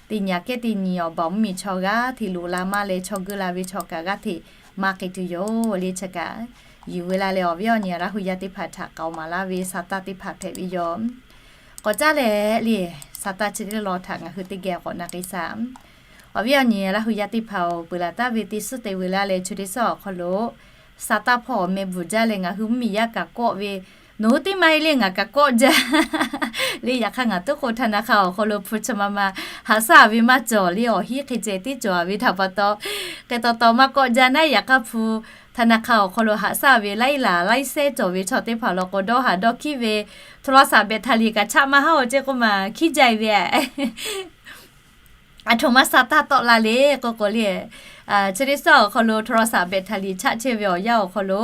teˇ nyi aꞈ kehˉ teˇ nyi awˬ baˬ mvuhˇmiˬ chaw g'aˇ hteꞈ loꞈ la maˇ leh chaw geuˆ la ve chaw kaꞈ g'aˇ hteꞈ maˇ k'ai tuˬ yoˬ. Le chi kaꞈ yuˬ ve la leh, awˬ viˉ awˬ nyi Laˇ hu yaˇ teˇ hpaˍ htaꞈ k'aoˍ maˍ laˇ ve sa taˇ teˇ hpaˍ hpehꞈ ve yoˬ. K'awꞈ caˉ leh le, sa taˇ chi teˇ lawn htaꞈ ngaˬ hui teˇ geh k'awꞈ na k'ai shaˍ. Awˬ viˉ awˬ nyi Laˇ hu yaˇ teˇ hpaˍ-oˬ, peuˬ laˬ taˍ ve teˇ suhˉ te ve la leh, chi teˇ suhˉ awˬ hk'aw lo sa taˇ hpawˇ awˬ meh bvuhˬ jaˇ leh ngaˬ hui mvuhˇmiˬ yaˇ kaꞈ kawˆ ve, nawˬ hui teˇ maˇ heˆ le, ngaˬ kaꞈ kawˆ jaˇ le. Yaꞈ hk'aˇ, ngaˬ tuˉ k'o ธนาคาร awˬ hk'aw lo hpu chi ma ma haꞈ shaˉ ve maˇ cawˬ le, awˬ hinˉ hk'e ceh tiˉ cawˬ ve htaꞈ pa taw, hk'e taw taw maˇ kawˆ jaˇ naˉ. Yaꞈ hk'aˇ, hpu ธนาคาร awˬ hk'aw lo haꞈ shaˉ ve laiˉ laˬ laiˉ sehˉ cawˬ ve chaw teˇ hpaˍ law k'o, dawˇ haˍ dawˇ hkiˉ ve โทรศัพท์ แบตเตอรี่ kaꞈ chaˆ maˇ haˉ-oˬ ceˇ k'oˆ maˬ hkiˉ jaˇ ve. Aˬ htoꞈ ma sa taˇ tawˆ la le k'oˆ k'o le, chi teˇ suhˉ awˬ hk'aw lo โทรศัพท์ แบตเตอรี่ chaˆ chehˇ ve awˬ yanˇ awˬ hk'aw lo,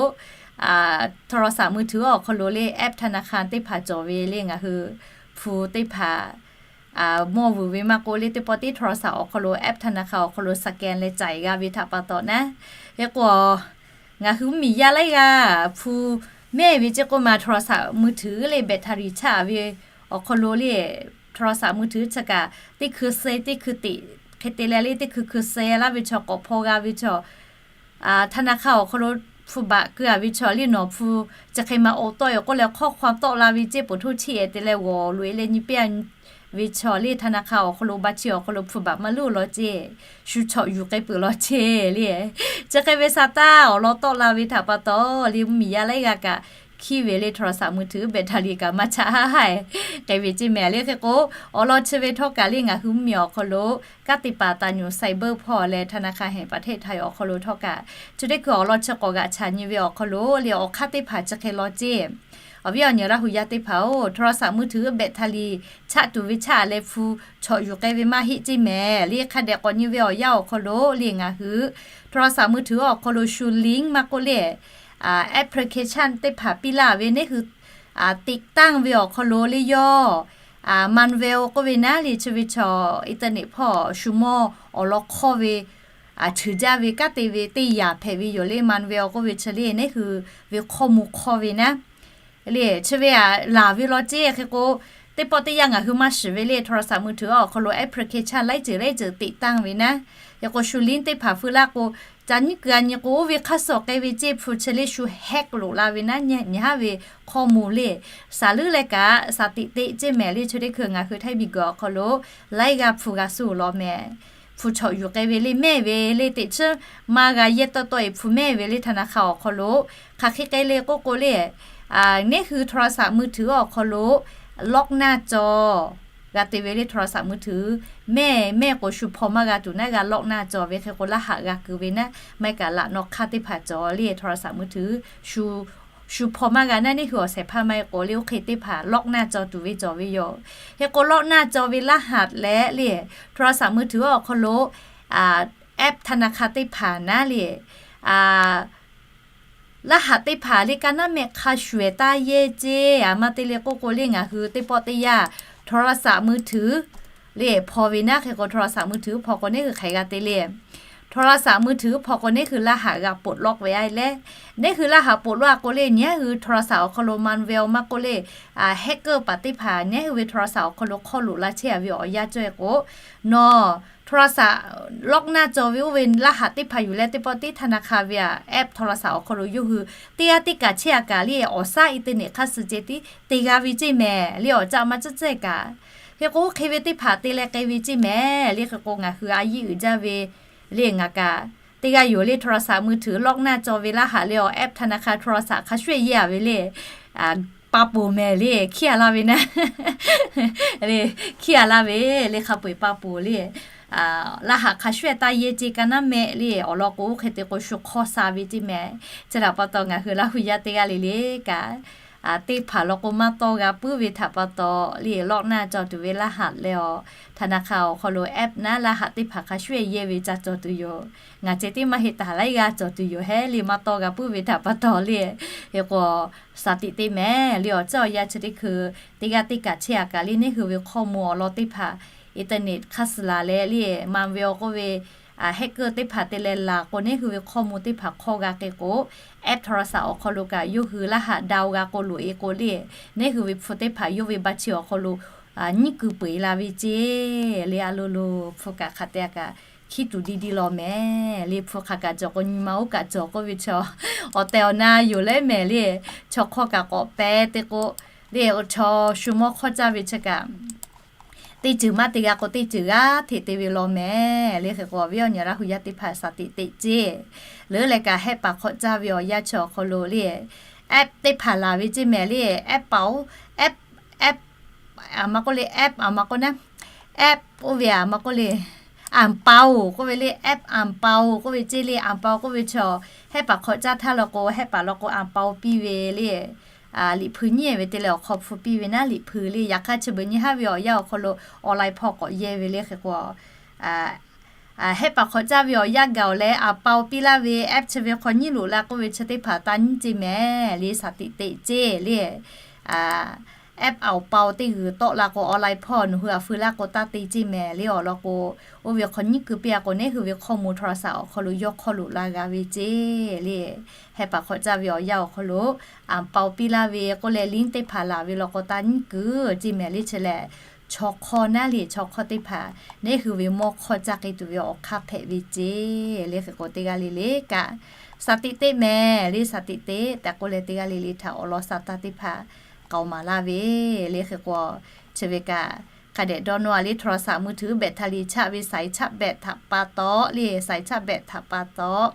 โทรศัพท์มือถือ awˬ hk'aw lo le แอปธนาคาร teˇ hpaˍ cawˬ ve le ngaˬ hui hpu teˇ hpaˍ mawˇ vuiˬ ve maˇ k'oˆ le, teˇ pawˆ tiˉ โทรศัพท์ awˬ hk'aw lo แอปธนาคาร awˬ hk'aw lo สแกน leh caiˍ g'a ve htaꞈ pa taw naˉ. Hk'e k'o, ngaˬ hui mvuhˇmiˬ yaˇ laiˉ g'aˇ hpu mehˇ ve ceˇ k'oˆ maˬ โทรศัพท์มือถือ le แบตเตอรี่ chaˆ ve awˬ hk'aw lo le โทรศัพท์มือถือ chi kaꞈ teˇ hkui suh teˇ hkui teꞈ hk'e te leh le, teˇ hkui hkui suh laˇ ve chaw, k'awꞈ hpaw g'a ve chaw, ธนาคาร awˬ hk'aw lo hpu baꞈ keu-a ve chaw le, nawˬ hpu chi hk'e ma awˬ tawˆ-e k'oˆ leh ข้อความ tawˆ la ve ceˇ, เบอร์โทร chiˇ-e te leh g'awˬ loꞈ-e leh nyi piˇ-a ve chaw le, ธนาคาร awˬ hk'aw lo ba chi awˬ hk'aw lo hpu baꞈ maˇ luˇ law ceˇ, shu chawꞈ yuˬ k'ai peuˬ law ceˇ le. Chi hk'e ve sa taˇ awˬ lawn tawˆ la ve htaꞈ pa taw le, mvuhˇmiˬ yaˇ laiˉ g'aˇ kaꞈ hkiˉ ve le โทรศัพท์มือถือ แบตเตอรี่ kaꞈ maˇ chaˆ haˉ haˉ-e k'ai ve ceˇ mehˍ le. Hk'e k'o, awˬ lawn chi ve htawˇ kaꞈ le ngaˬ hui mvuhˇmiˬ awˬ hk'aw lo kanˉ te paˍ taˍ nyuˬ ไซเบอร์ hpawˇ leh ธนาคารแห่งประเทศไทย awˬ hk'aw lo htawˇ kaꞈ, chi teˇ hkui awˬ lawn chi k'awꞈ g'aꞈ chaꞈ nyi ve awˬ hk'aw lo le, awˬ hk'aˇ teˇ hpaˍ chi hk'e law ceˇ. Awˬ viˉ awˬ nyi Laˇ hu yaˇ teˇ hpaˍ-oˬ, โทรศัพท์มือถือ แบตเตอรี่ chaˆ tuˬ ve chaˆ leh hpu chawꞈ yuˬ k'ai ve maˇ heˆ ceˇ mehˍ le. Hk'a dehꞈ k'awꞈ nyi ve awˬ yanˇ awˬ hk'aw lo le ngaˬ hui โทรศัพท์มือถือ awˬ hk'aw lo shu link maˇ k'oˆ le, application teˇ hpaˍ piˇ laˇ ve, neˇ hui ติดตั้ง ve awˬ hk'aw lo le yawˇ, Manwell k'oˆ ve naˉ le, chi ve chaw internet hpawˇ shu mawˇ awˬ lawn hk'awˇ ve, cheuˬ jaˇ ve kanˉ te ve teˇ yanˇ hpehꞈ ve yoˬ le. Manwell k'oˆ ve chi le neˇ hui ve hkawˇ mvuh hk'awˇ ve naˉ le, chi ve aꞈ laˬ ve law ceˇ. Hk'e k'o, teˇ pawˆ teˇ yanˇ ngaˬ hui maˇ shiˍ ve le โทรศัพท์มือถือ awˬ hk'aw lo application laiˉ ceuˬ laiˉ ceuˬ ติดตั้ง ve naˉ. Hk'e k'o, shu link teˇ hpaˍ feu laˇ k'o, ca nyiˉ keu-a nyi k'o, oˇ ve hk'aˇ suh k'ai ve ceˇ, hpu chi le shu hack loꞈ la ve naˉ, nyi haˉ ve hkawˇ mvuh le. Saˍ leuˉ leh kaꞈ saˍ tiꞈ teꞈ ceˇ mehˍ le. Chi teˇ hkui ngaˬ hui Htaiˇ miˬguiˬ awˬ hk'aw lo laiˉ g'aˇ hpu g'a suh law mehˍ. Hpu chawꞈ yuˬ k'ai ve le, mehˇ ve le, teꞈ chiˉ maˇ g'a yehˇ tawˆ tawˆ-e hpu mehˇ ve le ธนาคาร awˬ hk'aw lo. Hk'aˬ hk'e k'ai le k'oˆ k'o le, neˇ hui โทรศัพท์มือถือ awˬ hk'aw lo lock หน้าจอ g'a te ve le โทรศัพท์มือถือ. Mehˇ mehˇ k'o shu hpaw maˇ g'a tuˬ naˉ, g'a lock หน้าจอ ve. Hk'e k'o, laˇ haꞈ g'a keu ve naˉ, maˇ heˆ kaꞈ laꞈ naw hk'aˇ teˇ hpaˍ cawˬ le โทรศัพท์มือถือ shu shu hpaw maˇ g'a naˉ, neˇ hui awˬ shehˍ hpaˇ maˇ heˆ k'o le, oˇ hk'e teˇ hpaˍ lock หน้าจอ tuˬ ve cawˬ ve yoˬ. Hk'e k'o, lock หน้าจอ ve laˇ haꞈ leh le โทรศัพท์มือถือ awˬ hk'aw lo app ธนาคาร teˇ hpaˍ naˉ le, laˇ haꞈ teˇ hpaˍ le ka naˉ mehˆ hk'a shuˍ-ehˍ taˇ yehˇ ceˇ. Aˬ ma te le k'oˆ k'o le, ngaˬ hui teˇ pawˆ teˇ yanˇ โทรศัพท์มือถือ le hpaw ve naˉ. Hk'e k'o, โทรศัพท์มือถือ hpaw k'o, neˇ hui hk'aˬ hk'e g'a te le, โทรศัพท์มือถือ hpaw k'o, neˇ hui laˇ haꞈ g'a ปลดล็อก ve a leh, neˇ hui laˇ haꞈ ปลดล็อก k'o le, nyi haˉ hui โทรศัพท์ awˬ hk'aw lo Manwell maˇ k'oˆ le, hacker paˍ teˇ hpaˍ nyi haˉ hui ve โทรศัพท์ awˬ hk'aw lo hk'awˇ loꞈ la chehˇ-a ve awˬ yanˇ cawˇ-e k'o, nawˬ โทรศัพท์ lock หน้าจอ ve oˇ ve laˇ haꞈ teˇ hpaˍ yuˬ leh, teˇ pawˆ teˇ ธนาคาร ve app โทรศัพท์ awˬ hk'aw lo yawˇ hui teˇ g'aˇ teˇ kaꞈ chehˇ-a kaꞈ le, awˬ shaˉ internet hk'aˇ suh ceh tiˉ te g'a ve ceˇ mehˍ le, awˬ caˆ maˇ cehˇ cehˇ kaꞈ. Hk'e k'o, oˇ hk'e ve teˇ hpaˍ te leh k'ai ve ceˇ mehˍ le. Hk'e k'o, ngaˬ hui a yiˇ uiˍ jaˇ ve le ngaˬ kaꞈ teˇ g'aˇ yoˬ le, โทรศัพท์มือถือ lock หน้าจอ ve laˇ haꞈ le awˬ app ธนาคาร โทรศัพท์ hk'a shuˍ-ehˍ yehˇ-a ve le, pa poˬ mehˍ le, hkiˉ-a laˇ ve naˉ le, hkiˉ-a laˇ ve le, hk'a peu-eˬ pa poˬ le, laˇ haꞈ hk'a shuˍ-ehˍ taˇ yehˇ ceˇ, ka naˉ mehˆ le. Awˬ lawn k'o, oˇ hk'e te k'o, shu hk'awˇ sha ve ceˇ mehˍ. Chi htaꞈ pa taw, ngaˬ hui Laˇ hu yaˇ teˇ g'aˇ le le kaꞈ teˇ hpaˍ law k'o maˇ tawˇ g'a puiˉ ve htaꞈ pa taw le, lawˆ naˇ cawˬ tuˬ ve laˇ haꞈ leh awˬ, ธนาคาร awˬ hk'aw lo app naˉ laˇ haꞈ teˇ hpaˍ hk'a shuˍ yehˇ ve ca cawˬ tuˬ yoˬ. Ngaˬ ceh tiˉ maˇ heˆ, taˍ laiˉ g'aˇ cawˬ tuˬ yoˬ hehˉ le, maˇ tawˇ g'a puiˉ ve htaꞈ pa taw le. Hk'e k'o, สถิติ mehˍ le awˬ ceuˬ awˬ yanˇ chi teˇ hkui teˇ g'aˇ teˇ kaꞈ chehˇ a kaꞈ le, neˇ hui ve hkawˇ mvuh awˬ lawn teˇ hpaˍ internet hk'aˇ suh laˬ leh le, ma ve awˬ k'oˆ ve hacker teˇ hpaˍ te leh laˬ k'o, neˇ hui ve hkawˇ mvuh teˇ hpaˍ hk'awˇ g'a k'ai k'o, app โทรศัพท์ awˬ hk'aw lo kaꞈ yawˇ hui laˇ haꞈ da-o g'a k'o loꞈ-e k'o le, neˇ hui ve hpu teˇ hpaˍ yawˇ ve บัญชี awˬ hk'aw lo nyiˉ kuiˬ peu-eˬ la ve ceˇ le. A lo lo hpu kaꞈ hk'aˬ te a kaꞈ hkiˉ tuˬ diˇ diˇ law mehˍ le. Hpu hk'aˬ kaꞈ cawˬ k'o nyi ma oˇ kaꞈ cawˬ k'oˆ ve chaw awˬ tehˬ awˬ na yoˬ leh mehˍ le. Chaw hk'awˇ kaꞈ k'awꞈ pehˉ te k'o le, chaw shu mawˇ hk'awˇ caˇ ve chi kaꞈ teˇ ceuˬ maˇ te g'a k'o teˇ ceuˬ g'aˇ hteꞈ te ve law mehˍ le. Hk'e k'o, awˬ viˉ awˬ nyi Laˇ hu yaˇ teˇ hpaˍ สถิติ ceˇ. Leuˉ leh kaꞈ hehˆ paˍ hk'awꞈ caˇ ve awˬ yanˇ chi awˬ hk'aw lo le, app teˇ hpaˍ laˬ ve ceˇ mehˍ le. App paoˬ, app, app, a ma k'oˆ le, app a ma k'oˆ naˉ, app oˇ ve a ma k'oˆ le, อ่างเปา k'oˆ ve le, app อ่างเปา k'oˆ ve ceˇ le. อ่างเปา k'oˆ ve chaw hehˆ paˍ hk'awꞈ caˇ htaˇ law k'o, hehˆ paˍ law k'o อ่างเปา piˇ ve le. Liꞈ hpu nyiˉ ve te leh awˬ hk'aw hpu piˇ ve naˉ liꞈ hpu le. Yaꞈ hk'aˇ chi beuꞈ nyi haˉ ve awˬ yanˇ awˬ hk'aw lo online hpawˇ k'awꞈ yehˇ ve le. Hk'e k'o, hehˆ paˍ hk'awꞈ caˇ ve awˬ yanˇ gaˬ-oˬ leh อ่างเปา piˇ laˇ ve app chi ve hk'aw nyiˉ loꞈ la k'oˆ ve chi teˇ hpaˍ taˇ nyiˉ ceˇ mehˍ le. สถิติ ceˇ le. App อ่างเปา teˇ g'uiˬ tawˆ la k'o, online hpawˇ nawˬ hui a fui laˇ k'o taˇ te ceˇ mehˍ le. Awˬ lawn k'o, oˇ ve hk'aw nyiˉ kuiˬ piˇ a k'o, neˇ hui ve hkawˇ mvuh โทรศัพท์ awˬ hk'aw lo yawˇ hk'aw loꞈ la g'a ve ceˇ le. Hehˆ paˍ hk'awꞈ caˇ ve awˬ yanˇ awˬ hk'aw lo อ่างเปา piˇ laˇ ve k'oˆ leh ลิงก์ teˇ hpaˍ laˬ ve law k'o taˇ nyiˉ kuiˬ ceˇ mehˍ le. Chi lehˬ, chaw hk'awˇ naˉ le, chaw hk'awˇ teˇ hpaˍ neˇ hui ve mawˇ hk'awˇ caˇ k'ai tuˬ ve awˬ hk'aˇ hpehꞈ ve ceˇ le. Hk'e k'o, teˇ g'aˇ le le kaꞈ สถิติ mehˍ le, สถิติ tehꞈ k'oˆ leh teˇ g'aˇ le le htaꞈ awˬ lawn sa taˇ teˇ hpaˍ k'aoˍ maˍ laˇ ve le. Hk'e k'o, chi ve kaꞈ hk'a dehꞈ dawˇ nawˇ a le, โทรศัพท์มือถือ แบตเตอรี่ chaˆ ve สายชาร์จแบต htaꞈ pa taw le, สายชาร์จแบต htaꞈ pa taw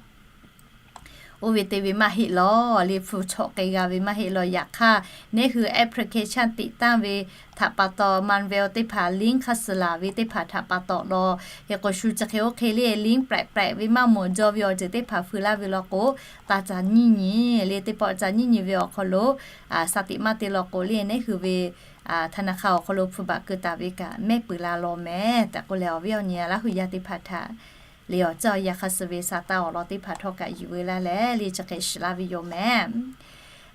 oˇ ve te ve maˇ heˆ law le, hpu chawꞈ k'ai g'a ve maˇ heˆ law. Yaꞈ hk'aˇ, neˇ hui แอปพลิเคชัน ติดตั้ง ve htaꞈ pa taw, มันเวล teˇ hpaˍ ลิงก์ hk'aˇ suh laˬ ve teˇ hpaˍ htaꞈ pa taw law. Hk'e k'o, shu chi hk'e oˇ hk'e le, ลิงก์ แปลกๆ ve maˇ mawˬ jaw ve awˬ ceuˬ teˇ hpaˍ fui laˇ ve law k'o, taˇ ca nyiˇ nyi le. Teˇ pawˆ ca nyiˇ nyi ve awˬ hk'aw lo สถิติ maˇ te law k'o le, neˇ hui ve ธนาคาร awˬ hk'aw lo hpu baꞈ keu taˍ ve kaꞈ mehˆ peuˬ la law mehˍ tehꞈ k'oˆ leh, awˬ viˉ awˬ nyi Laˇ hu yaˇ teˇ hpaˍ htaꞈ le awˬ ceuˬ awˬ yanˇ hk'a suh ve sa taˇ awˬ lawn teˇ hpaˍ htawˇ kaꞈ yuˬ veu laˇ leh le, chi hk'e shiˍ laˇ ve yoˬ mehˍ.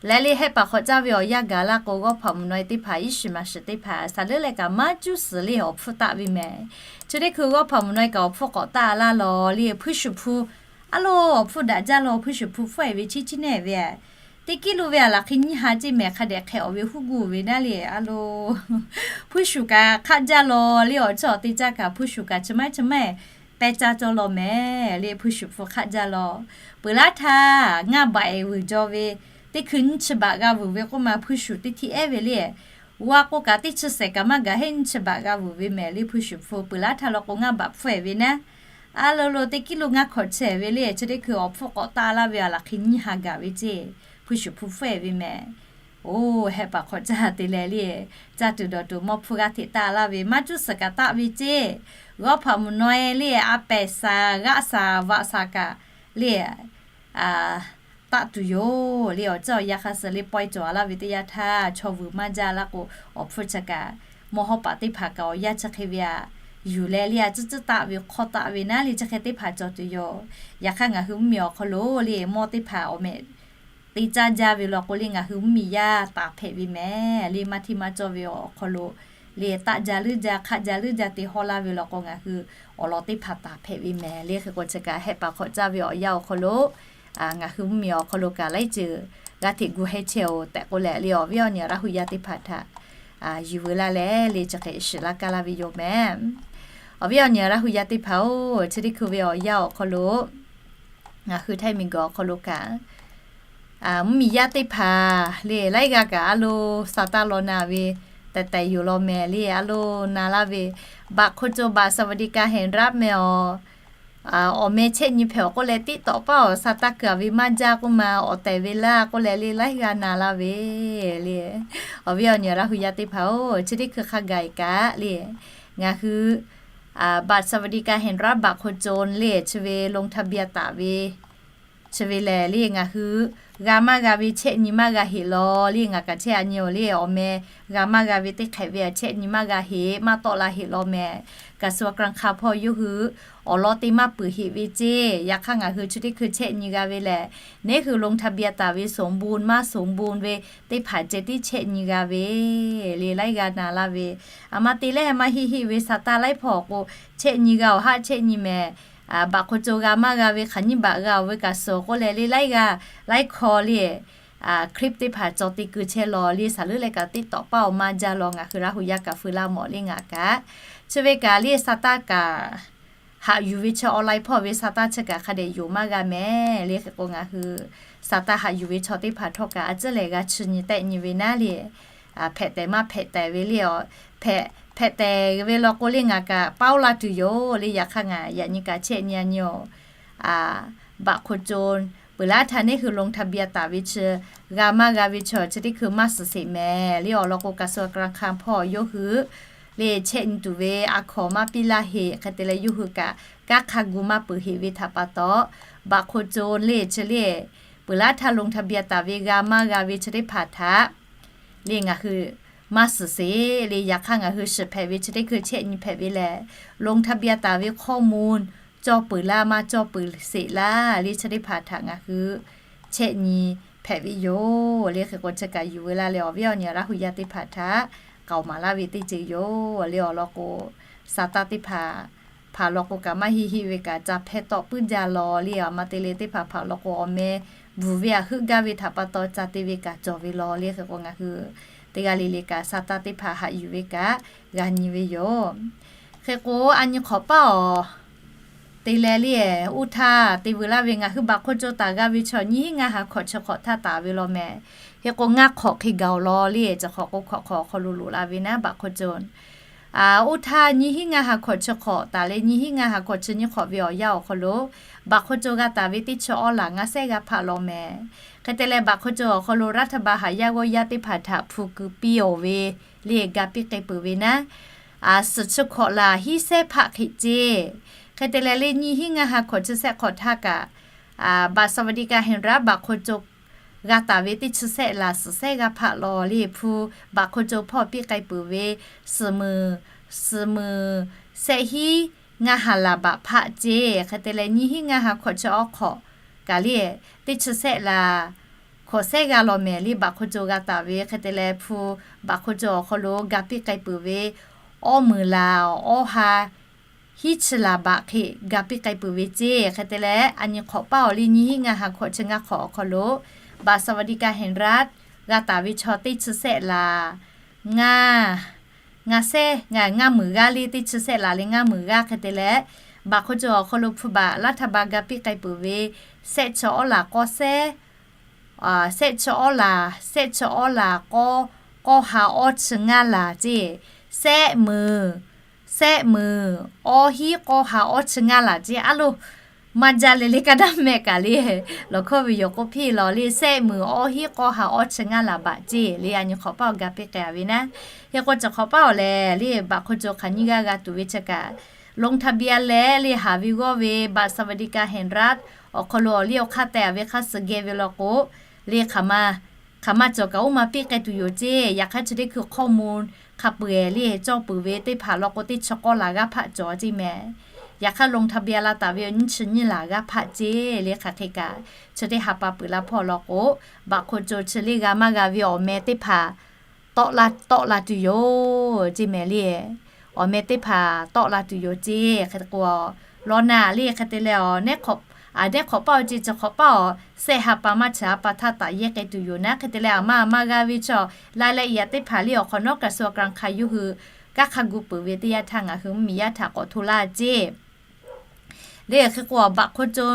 Leh le, hehˆ paˍ hk'awꞈ caˇ ve awˬ yanˇ gaˬ laˇ k'o, g'awˇ hpaꞈ mvuhˇ naw e teˇ hpaˍ iˉ shiˍ maˍ shiˍ teˇ hpaˍ sa leuˉ leh kaꞈ maˇ cuˇ suhˍ le awˬ hpfuhˇ taˆ ve mehˍ. Chi teˇ hkui g'awˇ hpaꞈ mvuhˇ naw e kaꞈ awˬ hpfuhˇ k'awꞈ taˆ laˇ law le, hpuiˇ shuˍ hpu, a lo, awˬ hpfuhˇ daꞈ jaˇ law, hpuiˇ shuˍ hpu hpfuhˆ-e ve chiˉ chiˉ neˉ ve teˇ kiˉ lo ve a laˬ hk'e nyiˇ ha ceˇ mehˍ. Hk'a dehꞈ hk'e awˬ ve huˉ gu ve naˉ le, a lo, hpuiˇ shuˍ kaꞈ hk'aˆ jaˇ law le. Awˬ ceuˬ awˬ te caˇ kaꞈ hpuiˇ shuˍ kaꞈ chi maiˉ chi maiˉ pehˇ caˇ cawˇ law mehˍ le. Hpuiˇ shuˍ hpu hk'aˆ jaˇ law. Peuˬ laˇ htaˇ ngaˇ baꞈ-e vuiˬ jaw ve, teˇ hkui nyiˇ chi baꞈ g'a vuiˬ ve k'oˆ ma hpuiˇ shuˍ teˇ htiˇ ehˉ ve le. G'a k'o kaꞈ teˇ chi sehˍ kaꞈ maˇ gaˬ heˆ, nyiˇ chi baꞈ g'a vuiˬ ve mehˍ le. Hpuiˇ shuˍ hpu peuˬ laˇ htaˇ law k'o ngaˇ baꞈ hpfuhˆ-e ve naˉ, a lo lo teˇ kiˉ lo ngaˇ hkawꞈ chehˇ ve le. Chi teˇ hkui awˬ hpfuhˇ k'awꞈ taˆ laˇ ve a laˬ hk'e nyiˇ ha gaˬ ve ceˇ, hpuiˇ shuˍ hpu hpfuhˆ-e ve mehˍ. Oˇ, hehˆ paˍ hk'awꞈ caˇ te leh le, caˇ tuˬ dawˬ tuˬ mawˇ hpfuhˇ g'aˇ hteꞈ taˆ laˇ ve maˇ cuˇ suhˍ kaꞈ taˆ ve ceˇ. G'awˇ hpaꞈ mvuhˇ naw e le, a pehˍ saˍ g'aˆ saˍ vaꞈ saˍ kaꞈ le taˆ tuˬ yoˬ le. Awˬ ceuˬ awˬ yanˇ hk'a suh le pawehˇ cawˬ laˇ ve teˇ yanˇ htaˇ, chaw vuiˬ maˇ jaˇ laˇ k'o, awˬ hpfuhˇ chi kaꞈ mawˇ hawˉ paˍ teˇ hpaˍ kaꞈ awˬ yanˇ chi hk'e ve a yuˬ leh le, a cuhˉ cuhˉ taˆ ve hk'awˇ taˆ ve naˉ le, chi hk'e teˇ hpaˍ cawˬ tuˬ yoˬ. Yaꞈ hk'aˇ ngaˬ hui mvuhˇmiˬ awˬ hk'aw lo le, mawˇ teˇ hpaˍ awˬ meh te caˇ jaˇ ve law k'o le, ngaˬ hui mvuhˇmiˬ yaˇ taˍ hpehꞈ ve mehˍ le. Maˇ hteˇ maˇ cawˇ ve awˬ hk'aw lo le, taˆ jaˇ leuˉ jaˇ, hk'aˆ jaˇ leuˉ jaˇ te hawˇ laˇ ve law k'o, ngaˬ hui awˬ lawn teˇ hpaˍ taˍ hpehꞈ ve mehˍ le. Hk'e k'o, chi kaꞈ hehˆ paˍ hk'awꞈ caˇ ve awˬ yanˇ awˬ hk'aw lo ngaˬ hui mvuhˇmiˬ awˬ hk'aw lo kaꞈ laiˉ ceuˬ g'a hteꞈ gu heh chehˇ-oˬ tehꞈ k'oˆ leh le, awˬ viˉ awˬ nyi Laˇ hu yaˇ teˇ hpaˍ htaꞈ yuˬ veu laˇ leh le, chi hk'e shiˍ laˇ kaˇ laˇ ve yoˬ mehˍ. Awˬ viˉ awˬ nyi Laˇ hu yaˇ teˇ hpaˍ-oˬ, chi teˇ hkui ve awˬ yanˇ awˬ hk'aw lo ngaˬ hui Htaiˇ miˬguiˬ awˬ hk'aw lo kaꞈ mvuhˇmiˬ yaˇ teˇ hpaˍ le, laiˉ g'aˇ kaꞈ a lo sa taˇ law na ve tehˬ tehˬ yoˬ law mehˍ le. A lo na laˇ ve บัตรคนจน บัตรสวัสดิการแห่งรัฐ meh awˬ, awˬ meh chehˇ nyi hpehꞈ awˬ k'oˆ leh tiˉ tawꞈ paˉ awˬ sa taˇ kuiˬ a ve maˇ jaˇ k'oˆ ma awˬ tehˬ ve laˇ k'oˆ leh le, laiˉ g'aˇ na laˇ ve le. Awˬ viˉ awˬ nyi Laˇ hu yaˇ teˇ hpaˍ-oˬ, chi teˇ hkui hk'a gaˬ kaꞈ le, ngaˬ hui บัตรสวัสดิการแห่งรัฐ บัตรคนจน le, chi ve ลงทะเบียน taˍ ve Chi ve lehˬ le ngaˬ hui g'a maˇ g'a ve chehˇ nyi maˇ g'a heꞈ law le, ngaˬ kaꞈ chehˇ a nyi-oˬ le, awˬ meh g'a maˇ g'a ve teˇ hk'ehꞈ ve a chehˇ nyi maˇ g'a heꞈ, maˇ tawˆ la heꞈ law mehˍ. Kaꞈ suh a k'aˇ hk'a hpawˇ yawˇ hui awˬ lawn te maˇ peuˬ heꞈ ve ceˇ. Yaꞈ hk'aˇ ngaˬ hui chi teˇ hkui chehˇ nyi g'a ve lehˬ, neˉ hui ลงทะเบียน taˍ ve สมบูรณ์ maˇ สมบูรณ์ ve teˇ hpaˍ ceh tiˉ chehˇ nyi g'a ve le, laiˉ g'aˇ na laˇ ve. A ma te leh maˇ heˆ heˆ ve sa taˇ laiˉ hpawˇ k'o, chehˇ nyi g'a awˬ haˆ chehˇ nyi mehˍ. Baꞈ hk'o co g'a maˇ g'a ve hk'aˬ nyiˇ baꞈ g'a-oˬ ve kaꞈ suh k'oˆ leh le laiˉ g'aˇ laiˉ hkawˇ le clip teˇ hpaˍ cawˬ te keu chehˇ law le, saˍ leuˉ leh kaꞈ teˇ tawꞈ paˇ awˬ maˇ jaˇ law, ngaˬ hui Laˇ huˍ yaˇ kaꞈ feu laˇ mawˬ le ngaˬ kaꞈ. Chi ve kaꞈ le sa taˇ kaꞈ haꞈ yuˬ ve chaw online hpawˇ ve sa taˇ chi kaꞈ hk'a dehꞈ yonˍ maˇ g'a mehˍ le. Hk'e k'o ngaˬ hui sa taˇ haꞈ yuˬ ve chaw teˇ hpaˍ htawˇ kaꞈ a ciˉ lehˬ g'a chi nyi tehˆ nyi ve naˉ le, hpehꞈ tehˬ maˇ hpehꞈ tehˬ ve le a, hpehꞈ tehˬ ve law k'o le ngaˬ kaꞈ paoˇ la tuˬ yoˬ le. Yaꞈ hk'aˇ ngaˬ yaꞈ nyi kaꞈ chehˇ nyi a nyi-oˬ. Baꞈ hk'o co peuˬ laˇ htaˇ neˉ hui ลงทะเบียน taˍ ve chi g'a maˇ g'a ve chaw chi teˇ hkui maˇ suhˍ sheˍ mehˍ le. Awˬ lawn k'o kaꞈ suh a k'aˇ hk'a hpawˇ yawˇ hui le chehˇ nyi tuˬ ve a hkawnˍ maˇ piˇ laˇ heꞈ. Hk'e te leh yawˇ hui kaꞈ kanˉ hk'a gu maˇ peuˬ heꞈ ve htaꞈ pa taw, baꞈ hk'o co le chi le peuˬ laˇ htaˇ ลงทะเบียน taˍ ve g'a maˇ g'a ve chi teˇ hpaˍ htaꞈ le ngaˬ hui maˇ suhˍ sheˍ le. Yaꞈ hk'aˇ ngaˬ hui shiˍ hpehꞈ ve chi teˇ hkui chehˇ nyi hpehꞈ ve lehˬ, ลงทะเบียน taˍ ve ข้อมูล cawˇ peuˬ laˇ maˇ cawˇ peuˬ sheˍ laˇ le, chi teˇ hpaˍ htaꞈ ngaˬ hui chehˇ nyi hpehꞈ ve yoˬ le. Hk'e k'o chi kaꞈ yuˬ ve laˇ leh awˬ viˉ awˬ nyi Laˇ huˍ yaˇ teˇ hpaˍ htaꞈ k'aoˍ maˍ laˇ ve teˇ ceuˬ yoˬ le. Awˬ lawn k'o, sa taˇ teˇ hpaˍ hpaˍ law k'o kaꞈ maˇ heˆ heˆ ve kaꞈ ca hpehˇ tawˆ puiˉ jaˇ law le. A ma te le teˇ hpaˍ hpaˍ law k'o awˬ meh bvuhˬ ve a heuˆ gaˇ ve htaꞈ pa taw ca te ve kaꞈ cawˬ ve law le. Hk'e k'o ngaˬ hui teˇ g'aˇ le le kaꞈ sa taˇ teˇ hpaˍ haꞈ yuˬ ve kaꞈ g'a nyi ve yoˬ. Hk'e k'o a nyi hk'awꞈ paˇ awˬ te leh le, uˇ htaˇ te veu laˇ ve ngaˬ hui baꞈ hk'o co taˍ g'a ve chaw nyiˇ hinˉ ngaˇ ha hkawꞈ chi hk'awꞈ htaˇ taˍ ve law mehˍ. Hk'e k'o ngaˇ hk'awꞈ hk'e gaˬ-oˬ law le, chi hk'awꞈ k'o hkawꞈ hk'awꞈ awˬ hk'aw lo loꞈ la ve naˉ baꞈ hk'o co Uˇ htaˇ nyiˇ hinˉ ngaˇ ha hkawꞈ chi hk'awꞈ taˍ leh nyiˇ hinˉ ngaˇ ha hkawꞈ chi nyiˇ hk'awꞈ ve awˬ yanˇ awˬ hk'aw lo, baꞈ hk'o co g'a taˍ ve teˇ chi awˉ laꞈ ngaˇ sehˉ g'a hpaˆ law mehˍ. Hk'e te leh baꞈ hk'o co awˬ hk'aw lo รัฐบาล haꞈ yaˇ g'awˇ yaˇ teˇ hpaˍ htaꞈ hpu keu piˇ-oˬ ve le ga piˇ k'ai peuˬ ve naˉ, suhˍ chi hkawꞈ laˬ hiˉ sehˉ hpaˆ hk'e ceˇ. Hk'e te leh le nyiˇ hinˉ ngaˇ ha hkawꞈ chi sehˆ hk'awꞈ htaˇ kaꞈ, baꞈ สวัสดิการแห่งรัฐ baꞈ hk'o co g'a taˍ ve teˇ chi sehˆ laˬ suhˍ sehˉ g'a hpaˆ law le hpu baꞈ hk'o co hpawˇ piˇ k'ai peuˬ ve suhˍ meuˍ, suhˍ meuˍ sehˆ hinˉ ngaˇ ha laˬ baꞈ hpaˆ ceˇ. Hk'e te leh nyiˇ hinˉ ngaˇ ha hkawꞈ chi awˉ hk'awꞈ kaꞈ le teˇ chi sehˆ laˬ hkawꞈ sehˉ g'a law mehˍ le baꞈ hk'o co g'a taˍ ve. Hk'e te leh hpu baꞈ hk'o co awˬ hk'aw lo ga piˇ k'ai peuˬ ve awˇ meuˍ laˬ awˇ ha hiˉ chi laˬ baꞈ hk'e ga piˇ k'ai peuˬ ve ceˇ. Hk'e te leh a nyi hk'awꞈ paˇ awˬ le nyiˇ hinˉ ngaˇ ha hkawꞈ chi ngaˇ hk'awꞈ awˬ hk'aw lo baꞈ สวัสดิการแห่งรัฐ g'a taˍ ve chaw teˇ chi sehˆ laˬ ngaˇ, ngaˇ sehˉ ngaˇ meuˍ g'aˇ le teˇ chi sehˆ laˬ le ngaˇ meuˍ g'aˇ. Hk'e te leh baꞈ hk'o co awˬ hk'aw lo hpu baꞈ รัฐบาล ga piˇ k'ai peuˬ ve sehˆ chi awˉ laˬ k'awˇ sehˉ, sehˆ chi awˉ laˬ, sehˆ chi awˉ laˬ k'awˇ, k'awˇ ha awˇ chi ngaˇ laˬ ceˇ. Sehˆ meuˍ, sehˆ meuˍ awˇ hiˉ k'awˇ ha awˇ chi ngaˇ laˬ ceˇ. A lo maˇ jaˇ le le kaˇ daˇ mehˆ kaꞈ le lawˬ hkawˇ ve yoˬ k'oˆ piˇ law le sehˆ meuˍ awˇ hiˉ k'awˇ ha awˇ chi ngaˇ laˬ baꞈ ceˇ le a nyi hk'awꞈ paˇ awˬ ga piˇ k'ai ve naˉ. Hk'e k'o chi hk'awꞈ paˇ awˬ lehˬ le baꞈ hk'o co hk'aˬ nyiˇ g'aˇ g'a tuˬ ve chi kaꞈ ลงทะเบียน leh le haˍ ve g'awˇ ve บัตรสวัสดิการแห่งรัฐ awˬ hk'aw lo awˬ liˇ awˬ hk'aˇ teh a ve hk'aˇ suh geh ve law k'o le hk'aˬ ma, hk'aˬ ma cawˬ kaꞈ oˇ ma piˇ k'ai tuˬ yoˬ ceˇ. Yaꞈ hk'aˇ chi teˇ hkui ข้อมูล hk'a peu-eˬ le cawˇ peuˬ ve teˇ hpaˍ law k'o teˇ chi k'awˇ laˬ g'aˇ hpaˆ cawˬ ceˇ mehˍ. Yaꞈ hk'aˇ ลงทะเบียน la taˍ ve awˬ nyiˇ chi nyiˇ laˬ g'aˇ hpaˆ ceˇ le hk'aˬ hk'e kaꞈ chi teˇ ha pa peuˬ la hpawˇ law k'o, baꞈ hk'o co chi le g'a maˇ g'a ve awˬ meh teˇ hpaˍ tawˆ la, tawˆ la tuˬ yoˬ ceˇ mehˍ le. Awˬ meh teˇ hpaˍ tawˆ la tuˬ yoˬ ceˇ. Hk'e te k'o, law naˍ le hk'e te leh a, nehˉ hk'awꞈ paˇ awˬ ceˇ chi hk'awꞈ paˇ awˬ sehˆ ha pa maˇ chi ha pa htaˇ taˍ yehˇ k'ai tuˬ yoˬ naˉ. Hk'e te leh a ma a ma g'a ve chaw la leh yaꞈ teˇ hpaˍ le awˬ hk'awꞈ nawˉ kaꞈ suh a k'aˇ hk'a yawˇ hui kanˉ hk'a gu peuˬ ve teˇ yanˇ htaˇ ngaˬ hui mvuhˇmiˬ yaˇ htaꞈ k'awꞈ hto laˇ ceˇ. Le hk'e k'o baꞈ hk'o co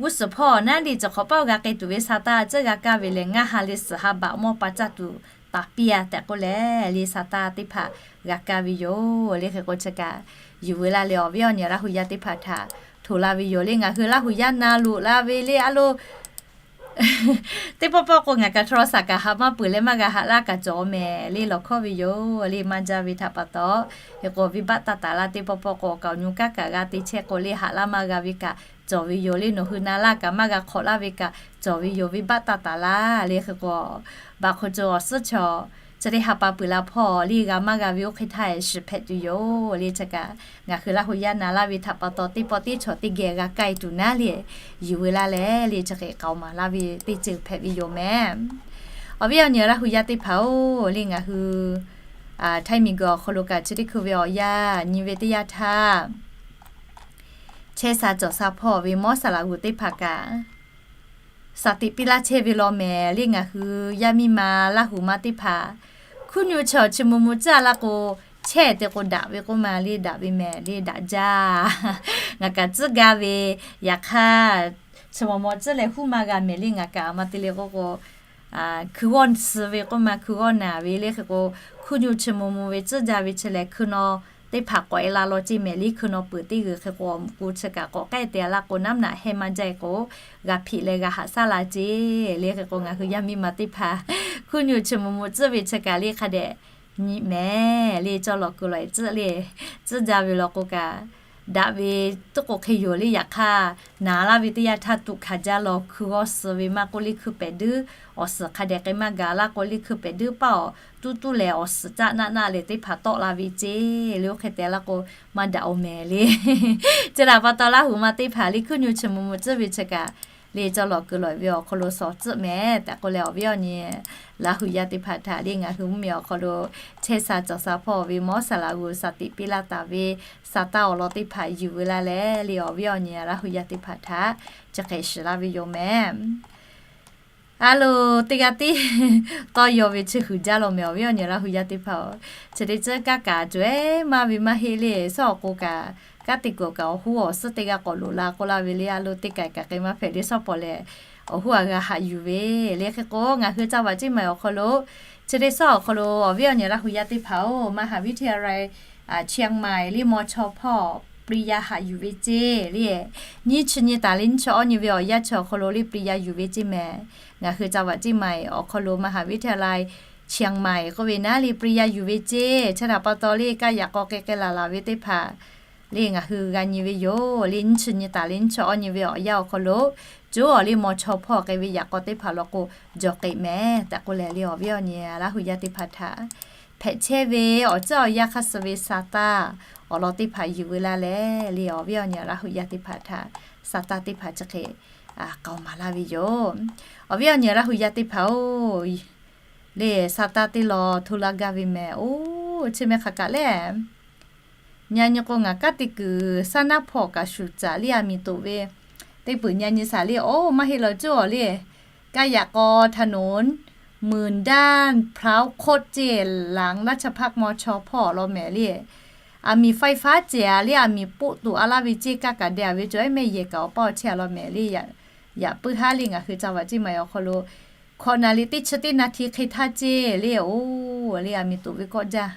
g'uˇ suhˍ hpawˇ naˉ le chi hk'awꞈ paˇ g'a k'ai tuˬ ve sa taˇ a ciˉ g'a kaˇ ve lehˬ ngaˇ ha le suhˍ ha baꞈ mawˇ pa caˇ tuˬ taˍ piˇ a tehꞈ k'oˆ leh le sa taˇ teˇ hpaˍ g'a kaˇ ve yoˬ. Le hk'e k'o chi kaꞈ yuˬ ve laˇ leh awˬ viˉ awˬ nyi Laˇ huˍ yaˇ teˇ hpaˍ htaꞈ hto la ve yoˬ le. Ngaˬ hui Laˇ huˍ yaˇ na loꞈ la ve le a lo teˇ pawˆ pawˆ k'o ngaˬ kaꞈ โทรศัพท์ kaꞈ haꞈ maˇ peuˬ leh maˇ g'a haꞈ laˇ kaꞈ cawˬ mehˍ le lawˬ hkawˇ ve yoˬ le maˇ jaˇ ve htaꞈ pa taw. Hk'e k'o venˇbaˆ taˇ taˍ laˇ teˇ pawˆ pawˆ k'o awˬ kaˍ awˬ nyu kaˉ kaꞈ g'a te chehˇ k'o le haꞈ laˇ maˇ g'a ve kaꞈ cawˬ ve yoˬ le. Nawˬ hui na laˇ kaꞈ maˇ g'a hk'awꞈ laˇ ve kaꞈ cawˬ ve yoˬ, venˇbaˆ taˇ taˍ laˇ le. Hk'e k'o, baꞈ hk'o co awˬ suhˉ chaw chi teˇ ha pa peuˬ la hpawˇ le g'a maˇ g'a ve oˇ hk'e htaˇ shiˍ hpehꞈ tuˬ yoˬ le. Chi kaꞈ ngaˬ hui Laˇ hu yaˇ na laˇ ve htaꞈ pa taw teˇ pawˆ teˇ chaw teˇ geh g'a k'ai tuˬ naˉ le, yuˬ ve laˇ leh le chi hk'e k'aoˍ maˍ laˇ ve teˇ ceuˬ hpehꞈ ve yoˬ mehˍ. Awˬ viˉ awˬ nyi Laˇ hu yaˇ teˇ hpaˍ-oˬ le, ngaˬ hui Htaiˇ miˬguiˬ awˬ hk'aw lo kaꞈ chi teˇ hkui ve awˬ yanˇ nyi ve teˇ yanˇ htaˇ, chehˇ sha cawˬ sha hpawˇ ve mawˉ saˍ laꞈ g'uˬ teˇ hpaˍ kaꞈ shaˍ tiꞈ piˇ laˇ chehˇ ve law mehˍ le. Ngaˬ hui yaˇ miˇ ma Laˇ hu ma teˇ hpaˍ hkunˉ nyu chi awˬ chi mvuh mvuh tcuhˉ laˇ k'o, chehˇ te k'o daꞈ ve k'oˆ ma le, daꞈ ve mehˍ le, daꞈ jaˇ. Ngaˬ kaꞈ tcuhˉ gaˇ ve, yaꞈ hk'aˇ chi maw maw tcuhˉ leh huˉ maˇ g'a mehˍ le. Ngaˬ kaꞈ maˇ te le k'oˆ k'o, hkui g'awˇ suh ve k'oˆ ma, hkui g'awˇ naˍ ve le. Hk'e k'o, hkunˉ nyu chi mvuh mvuh ve tcuhˉ jaˇ ve chi lehˬ, hkui naw teˇ hpaˍ k'awꞈ e la law ceˇ mehˍ le. Hkui naw peuˬ teˇ g'uiˬ hk'e k'o, awˬ mvuhꞈ k'u chi kaꞈ k'awꞈ k'ehˉ te laˇ k'o, naˉ naꞈ heh maˇ jaˇ e k'o, g'a hpeꞈ leh g'a haꞈ shaˉ la ceˇ le. Hk'e k'o, ngaˬ hui yaˇ miˇ ma teˇ hpaˍ hkunˉ nyu chi mvuh mvuh tcuhˉ ve chi kaꞈ le hk'a dehꞈ nyi mehˍ le, cawˇ lawˬ kuiˬ lawˬ tcuhˉ le, tcuhˉ jaˇ ve law k'o kaꞈ daꞈ ve tuˉ k'o hk'e yoˬ le. Yaꞈ hk'aˇ, naˍ laˇ ve teˇ yanˇ htaˇ tuꞈ hkanˍ jaˇ law hkui g'awˇ suh ve maˇ k'oˆ le, hkui pehˍ duiˉ awˬ suhˍ hk'a dehꞈ k'ai maˇ gaˬ laˇ k'o le, hkui pehˍ duiˉ paˇ awˬ tuˉ tuˉ lehˬ awˬ suhˍ caˆ naˆ naˆ lehˬ teˇ hpaˍ tawˆ la ve ceˇ le. Oˇ hk'e te laˇ k'o, maˇ daꞈ-oˬ mehˍ le. Chi htaꞈ pa taw Laˇ hu ma teˇ hpaˍ le hkunˉ nyu chi mvuh mvuh tcuhˉ ve chi kaꞈ le, cawˇ lawˬ kuiˬ lawˬ ve awˬ hk'aw lo shawˍ tcuhˆ mehˍ tehꞈ k'oˆ leh, awˬ viˉ awˬ nyi Laˇ hu yaˇ teˇ hpaˍ htaꞈ le ngaˬ hui mvuhˇmiˬ awˬ hk'aw lo chehˇ sha cawˬ sha hpawˇ ve mawˉ saˍ laꞈ g'uˬ shaˍ tiꞈ piˇ laˇ taˍ ve sa taˇ awˬ lawn teˇ hpaˍ yuˬ ve laˇ leh le, awˬ viˉ awˬ nyi Laˇ hu yaˇ teˇ hpaˍ htaꞈ chi hk'e shiˍ laˇ ve yoˬ mehˍ. A lo, teˇ g'aˇ tiˉ tawˇ yaw ve chi huiˍ jaˇ law mehˍ, awˬ viˉ awˬ nyi Laˇ hu yaˇ teˇ hpaˍ-oˬ. Chi teˇ ceuˬ kaˇ kaꞈ cawˬ-eˬ maˇ ve maˇ heˆ le. Suhˉ awˬ k'o kaꞈ, kanˉ te kuiˬ kaꞈ awˬ huˉ awˬ suhˉ teˇ g'aˇ k'awꞈ loꞈ la k'oˆ laˇ ve le. A lo, teˇ kaꞈ kaꞈ k'ai maˇ hpehꞈ le. Suhˉ pawˍ lehˬ, awˬ huˉ aꞈ g'a haꞈ yuˬ ve le. Hk'e k'o, ngaˬ hui ca vaꞈ ceˇ ma awˬ hk'aw lo, chi teˇ suhˉ awˬ hk'aw lo awˬ viˉ awˬ nyi Laˇ hu yaˇ teˇ hpaˍ-oˬ, มหาวิทยาลัย Chiang Mai le มช hpawˇ ปริญญา haꞈ yuˬ ve ceˇ le. Nyiˇ chi nyi taˍ le nyiˇ chi awˇ nyi ve awˬ yanˇ chi awˬ hk'aw lo le ปริญญา yuˬ ve ceˇ mehˍ. Ngaˬ hui ca vaꞈ ceˇ ma awˬ hk'aw lo มหาวิทยาลัย Chiang Mai k'oˆ ve naˉ le ปริญญา yuˬ ve ceˇ. Chi htaꞈ pa taw le kaˇ yaꞈ k'aw k'ai k'ai laˬ laˬ ve teˇ hpaˍ le ngaˬ hui g'a nyi ve yoˬ le. Nyiˇ chi nyi taˍ le nyiˇ chi awˇ nyi ve awˬ yanˇ awˬ hk'aw lo, coˉ awˬ le มช hpawˇ k'ai ve yaꞈ k'aw teˇ hpaˍ law k'o, jawˬ k'eꞈ mehˍ tehꞈ k'oˆ leh le, awˬ viˉ awˬ nyi Laˇ hu yaˇ teˇ hpaˍ htaꞈ hpehꞈ chehˇ ve awˬ ceuˬ awˬ yanˇ hk'aˇ suh ve sa taˇ awˬ lawn teˇ hpaˍ yuˬ ve laˇ leh le, awˬ viˉ awˬ nyi Laˇ hu yaˇ teˇ hpaˍ htaꞈ sa taˇ teˇ hpaˍ chi hk'e k'aoˍ maˍ laˇ ve yoˬ. Awˬ viˉ awˬ nyi Laˇ hu yaˇ teˇ hpaˍ-oˬ, le sa taˇ teˇ lawn hto laˇ gaˇ ve mehˍ. Oˇ, chi mehˍ hk'aˬ kaꞈ le, nyi nyi k'o ngaˬ kanˉ te kuiˬ saˉ naˉ hpawˇ kaꞈ shuˍ caꞈ le, aˬ miˍ toꞈ ve teˇ peuˬ nyi nyi shaˍ le. Oˇ, maˇ heˆ law coˉ awˬ le, kaˇ yaꞈ k'aw ถนน หมื่นด้าน พร้าวคด ceˇ, หลังราชภัฏ มช hpawˇ law mehˍ le. Aˬ miˍ ไฟฟ้า cehˬ-a le, aˬ miˍ poˆ toꞈ-a laˇ ve ceˇ, kaˇ kaꞈ deh-a ve cawˬ-eˬ mehˆ yehˬ kaꞈ awˬ paˇ awˬ chehˇ-a law mehˍ le. Yaꞈ puiˉ haˉ le ngaˬ hui ca vaꞈ ceˇ ma awˬ hk'aw lo hkawꞈ naˍ riˍ teˇ chi teˇ นาที hk'e htaˇ ceˇ le. Oˇ, le aˬ miˍ toꞈ ve kawˆ jaˇ.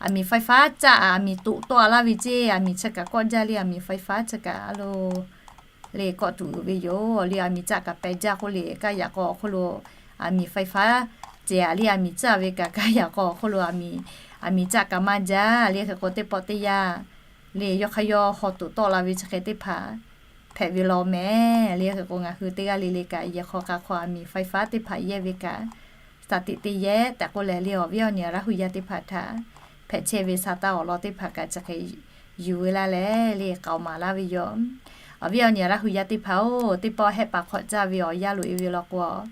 Aˬ miˍ ไฟฟ้า caˆ-a, aˬ miˍ toꞈ tawˆ-a laˇ ve ceˇ, aˬ miˍ chi kaꞈ kawˆ jaˇ le, aˬ miˍ ไฟฟ้า chi kaꞈ a lo le kawˆ tuˬ uiˍ ve yoˬ le. Aˬ miˍ caˆ kaꞈ pehˬ jaˇ k'oˆ le, kaˇ yaꞈ k'aw awˬ hk'aw lo aˬ miˍ ไฟฟ้า cehˬ-a le, aˬ miˍ caˆ ve kaꞈ kaˇ yaꞈ k'aw awˬ hk'aw lo aˬ miˍ, aˬ miˍ caˆ kaꞈ maˇ jaˇ le. Hk'e k'o teˇ pawˆ teˇ yanˇ le yawˇ hk'aˇ yawˇ haw toꞈ tawˆ la ve chi hk'e teˇ hpaˍ hpehꞈ ve law mehˍ le. Hk'e k'o ngaˬ hui teˇ g'aˇ le le kaꞈ yehˬ hk'aw k'a hk'aw aˬ miˍ ไฟฟ้า teˇ hpaˍ yehˇ ve kaꞈ, sa tiꞈ te yehˉ tehꞈ k'oˆ leh le, awˬ viˉ awˬ nyi Laˇ hu yaˇ teˇ hpaˍ htaꞈ hpehꞈ chehˇ ve sa taˇ awˬ lawn teˇ hpaˍ kaꞈ chi hk'e yuˬ ve laˇ leh le k'aoˍ maˍ laˇ ve yoˬ. Awˬ viˉ awˬ nyi Laˇ hu yaˇ teˇ hpaˍ-oˬ, teˇ pawˆ hehˆ paˍ hk'awꞈ caˇ ve awˬ yanˇ loꞈ-e ve law k'o,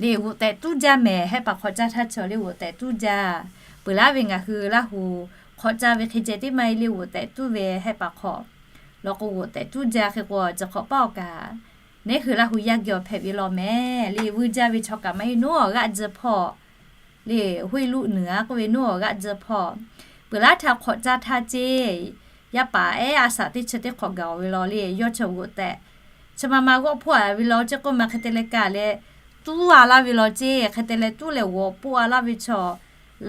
le g'oꞈ tehꞈ tuˉ jaˇ mehˍ. Hehˆ paˍ hk'awꞈ caˇ htaˇ chi le g'oꞈ tehꞈ tuˉ jaˇ. Peuˬ laˉ ve ngaˬ hui Laˇ hu hk'awꞈ caˇ ve hk'e ceh tiˉ maˇ heˆ le, g'oꞈ tehꞈ tuˉ ve hehˆ paˍ hk'awꞈ law k'o g'oꞈ tehꞈ tuˉ jaˇ. Hk'e k'o cawˬ hk'awꞈ paˇ awˬ kaꞈ, neˉ hui Laˇ hu yaˇ geh awˬ hpehꞈ ve law mehˍ le, vuiˇ jaˇ ve chaw kaꞈ maˇ heˆ, noˉ awˬ g'aˆ tcuh hpawˇ le, ห้วยลูกเหนือ k'oˆ ve noˉ awˬ g'aˆ tcuh hpawˇ, peuˬ laˉ htaꞈ hk'awꞈ caˇ htaˇ ceˇ, yaˇ paˍ ehˉ a shaꞈ teˇ chi teˇ hk'awꞈ gaˬ-oˬ ve law le, yawˇ chi g'oꞈ tehꞈ chi ma ma g'awˆ hpawˇ-a ve law ceˇ k'oˆ ma hk'e te leh kaˇ leh tuˉ-a laˇ ve law ceˇ. Hk'e te leh tuˉ leh g'awꞈ poˆ-a laˇ ve chaw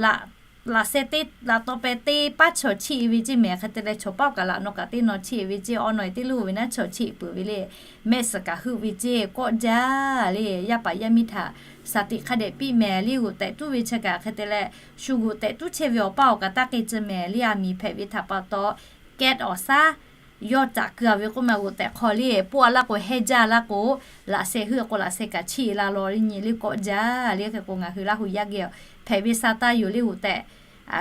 laꞈ laꞈ sheh teˇ laꞈ taw peh teˇ paˉ chaw cheˆ ve ceˇ mehˍ. Hk'e te leh chaw paˇ awˬ kaꞈ laꞈ nawˬ kaꞈ teˇ nawˬ cheˆ ve ceˇ, awˬ nawˬ-e teˇ luˇ ve naˉ chaw cheˆ peuˬ ve le, mehˆ suhˍ kaꞈ heuˆ ve ceˇ kawˆ jaˇ le. Yaˇ paˍ yaˇ miˇ htaꞈ shaˍ tiꞈ hk'a dehꞈ piˇ mehˍ le, g'oꞈ tehꞈ tuˉ ve chi kaꞈ hk'e te leh shu g'oꞈ tehꞈ tuˉ chehˇ ve awˬ paˇ awˬ kaꞈ taˇ k'e tcuh mehˍ le. Aˬ miˍ hpehꞈ ve htaꞈ pa taw, แก๊ส awˬ shaˉ yawˇ caꞈ keu-a ve k'oˆ ma g'oꞈ tehꞈ hk'aw le, poˆ-a laˇ k'o hehnˇ jaˇ laˇ k'o, laꞈ sheh heuˆ k'o laꞈ sheh kaꞈ chiˆ-e la law le nyi le kawˆ jaˇ le. Hk'e k'o ngaˬ hui Laˇ hu yaˇ geh hpehꞈ ve sa taˇ yoˬ le g'oꞈ tehꞈ,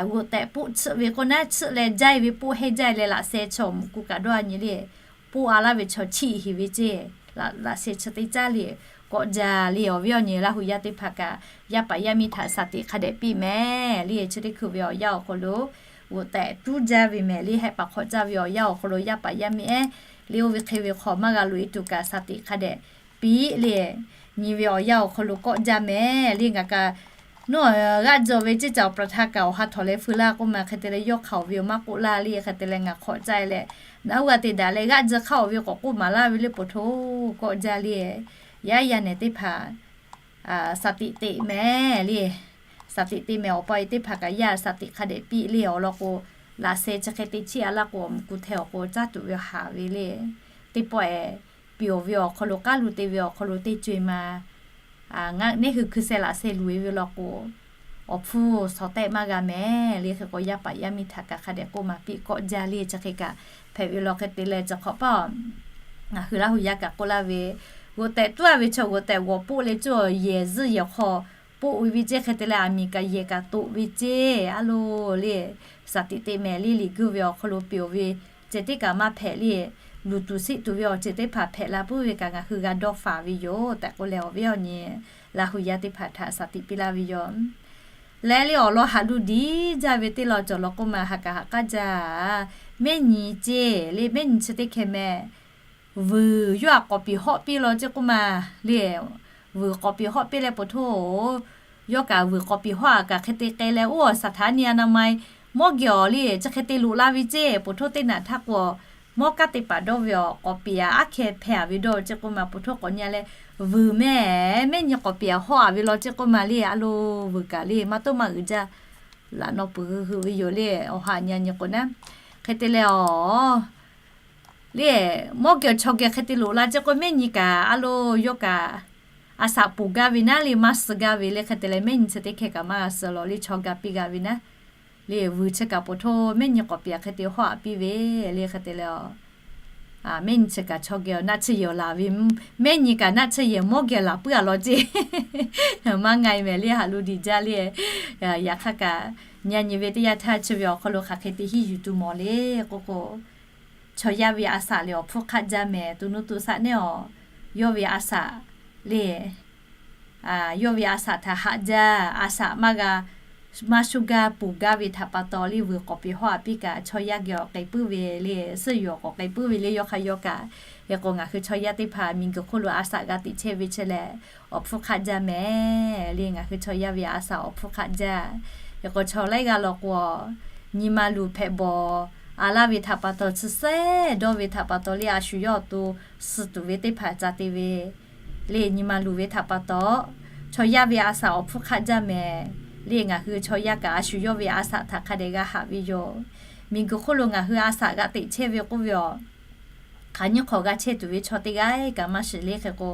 g'oꞈ tehꞈ poˆ chiˆ ve k'o naˉ chiˆ leh jaˇ ve poˆ hehnˇ jaˇ leh laꞈ sheh chaw mvuhꞈ ku kaꞈ dawˇ-a nyi le, poˆ-a laˇ ve chaw chiˆ heˍ ve ceˇ, laꞈ sheh chi teˇ caˉ le kawˆ jaˇ le. Awˬ viˉ awˬ nyi Laˇ hu yaˇ teˇ hpaˍ kaꞈ yaˇ paˍ yaˇ miˇ htaꞈ shaˍ tiꞈ hk'a dehꞈ piˇ mehˍ le. Chi teˇ hkui ve awˬ yanˇ awˬ hk'aw lo g'oꞈ tehꞈ tuˉ jaˇ ve mehˍ le. Hehˆ paˍ hk'awꞈ caˇ ve awˬ yanˇ awˬ hk'aw lo yaˇ paˍ yaˇ miˇ ehˉ le oˇ ve hk'e ve hk'awꞈ maˇ g'a loꞈ e tuˬ kaꞈ shaˍ tiꞈ hk'a dehꞈ piˇ le. Nyi ve awˬ yanˇ awˬ hk'aw lo kawˆ jaˇ mehˍ le. Ngaˬ kaꞈ nawˬ g'aˆ jaw ve ceˇ ca awˬ pa htaˇ kaꞈ awˬ ha htawꞈ leh feu laˇ k'oˆ ma hk'e te leh yawˇ hk'a-oˬ ve awˬ maˇ k'oˆ laˇ le. Hk'e te leh ngaˬ hk'awꞈ caˇ leh, naˉ uˇ g'a te daꞈ leh g'aˆ jaw hk'a-oˬ ve k'awꞈ k'oˆ maˍ laˇ ve le po htoˇ kawˆ jaˇ le. Yaˇ yaˇ nehˬ teˇ hpaˍ shaˍ tiꞈ teꞈ mehˍ le. Shaˍ tiꞈ te mehˍ awˬ pa e teˇ hpaˍ kaꞈ yaˇ shaˍ tiꞈ hk'a dehꞈ piˇ le. Awˬ lawn k'o, laꞈ sheh chi hk'e te chiˆ-a laˇ k'o awˬ mvuhꞈ ku hteh awˬ k'o caˇ tuˬ ve haˍ ve le. Teˇ pawˆ-e, piˍ-oˬ ve awˬ hk'aw lo k'aˉ lu te ve awˬ hk'aw lo teˇ co-e ma neˇ hui hkui sheh laꞈ sheh luˬ-e ve law k'o, awˬ hpfuhˇ shawˍ tehˆ maˇ g'a mehˍ le. Hk'e k'o yaˇ paˍ yaˇ miˇ htaꞈ kaꞈ hk'a dehꞈ k'oˆ maˍ piˇ kawˆ jaˇ le. Chi hk'e kaꞈ hpehꞈ ve law hk'e te leh chi hk'awꞈ paˇ ngaˬ hui Laˇ hu yaˇ kaꞈ k'oˆ laˇ ve, g'oꞈ tehꞈ tuˉ-a ve chaw g'oꞈ tehꞈ g'awˬ poˆ leh cawˇ yehˬ zuhˇ yehˬ hk'aw poˆ ve ve ceˇ. Hk'e te leh aˬ miˍ kaꞈ yehˬ kaꞈ toꞈ ve ceˇ. A lo le, shaˍ tiꞈ te mehˍ le. Liꞈ guˇ ve awˬ hk'aw lo piˍ-oˬ ve ceh tiˉ kaꞈ maˇ hpehꞈ le. Luˬ tuˬ sheˆ tuˬ ve awˬ ceuˬ teˇ hpaˍ hpehꞈ la puiˉ ve kaꞈ ngaˬ hui g'a dawˇ faˍ ve yoˬ tehꞈ k'oˆ leh awˬ viˉ awˬ nyi Laˇ hu yaˇ teˇ hpaˍ htaꞈ shaˍ tiꞈ piˇ laˇ ve yoˬ. Leh le awˬ lawn haꞈ lu diˉ jaˇ ve teˇ lawn cawˬ law k'oˆ ma ha kaꞈ haꞈ k'aˉ jaˇ. Mehˉ nyi ceˇ le, mehˉ nyi chi teˇ hkeh meh vuiˬ yawˇ htaꞈ k'awꞈ piˍ hawˆ piˇ law ceˇ k'oˆ ma le. Vuiˬ k'awꞈ piˍ hawˆ piˇ leh po htoˇ, yawˇ kaꞈ vuiˬ k'awꞈ piˍ hawˆ-a kaꞈ hk'e te k'ai leh oˇ สถานีอนามัย mawˇ geh awˬ le chi hk'e te loꞈ la ve ceˇ. Po htoˇ teˇ naꞈ htaˇ k'o mawˇ kaˉ te paˍ dawˇ ve awˬ k'awꞈ piˍ-a aˉ hkeh hpeh-a ve dawˇ ceˇ k'oˆ ma. Po htoˇ k'awꞈ nyi leh vuiˬ mehˉ mehˉ nyi k'awꞈ piˍ-a hawˆ-a ve law ceˇ k'oˆ ma le. A lo vuiˬ kaꞈ le maˇ toˆ maˇ uiˍ jaˇ. Laꞈ naw puiˬ hui hui ve yoˬ le. Awˬ ha nyi nyi k'o naˉ, hk'e te leh awˬ le, mawˇ geh chaw geh hk'e te loꞈ la ceˇ k'o mehˉ nyi kaꞈ a lo yawˇ kaꞈ a shaꞈ ponˬ gaˇ ve naˉ le, maˇ suh gaˇ ve le. Hk'e te leh mehˉ nyi chi teˇ hkeh kaꞈ maˇ g'a suh lawˬ le, chaw ga piˇ g'a ve naˉ le. Vuiˬ chi kaꞈ po htoˇ mehˉ nyi k'awꞈ piˍ-a hk'e te hawˆ-a piˇ ve le. Hk'e te leh mehˉ nyi chi kaꞈ chaw geh awˬ naˆ tsuhˇ yehˬ awˬ laˬ ve, mehˉ nyi kaꞈ naˆ tsuhˇ yehˬ mawˇ geh laˬ puiˉ-a law ceˇ. Maˇ nga-e mehˍ le, haꞈ lu diˬ jaˇ le. Yaꞈ hk'aˇ kaꞈ nyi nyi ve teˇ yanˇ htaˇ chi ve awˬ hk'aw lo hk'aˬ hk'e te hiˇ yuˬ tuˬ mawˬ le k'oˆ k'o, chaw yaˇ ve a shaꞈ lehˬ awˬ hpfuhˇ hk'aˆ jaˇ mehˍ. To nuˇ to shaˆ neˉ awˬ, yawˇ ve a shaꞈ le, yawˇ ve a shaꞈ htaꞈ haꞈ jaˇ. A shaꞈ maˇ g'a, maˇ shuˉ gaˇ ponˬ gaˇ ve htaꞈ pa taw le vuiˬ k'awꞈ piˍ hawˆ-a piˇ kaꞈ chaw yaˇ geh awˬ k'ai puiˉ ve le, suhˆ yuˬ awˬ k'awꞈ k'ai puiˉ ve le yawˇ hk'aˇ yawˇ kaꞈ. Hk'e k'o ngaˬ hui chaw yaˇ teˇ hpaˍ miˬguiˬ hk'oˆ lo a shaꞈ g'a teꞈ chehˇ ve chi lehˬ awˬ hpfuhˇ hk'aˆ jaˇ mehˍ le. Ngaˬ hui chaw yaˇ ve a shaꞈ awˬ hpfuhˇ hk'aˆ jaˇ. Hk'e k'o chaw laiˉ g'aˇ law k'o, nyi ma luˬ hpehꞈ bawˬ a laˇ ve htaꞈ pa taw, chi sehˉ dawˇ ve htaꞈ pa taw le a shu yawˇ awˬ to suh tuˬ ve teˇ hpaˍ ca te ve le. Nyi ma luˬ ve htaꞈ pa taw, chaw yaˇ ve a shaꞈ awˬ hpfuhˇ hk'aˆ jaˇ mehˍ le. Ngaˬ hui chaw yaˇ kaꞈ a shu yawˇ ve a shaꞈ htaꞈ hk'a dehꞈ g'a haꞈ ve yoˬ. Miˬguiˬ hk'oˆ lo ngaˬ hui a shaꞈ g'a teꞈ chehˇ ve k'oˆ ve awˬ hk'aˬ nyiˇ hk'awꞈ g'a chehˇ tuˬ ve chaw teˇ g'aˇ kaꞈ maˇ shiˍ le. Hk'e k'o,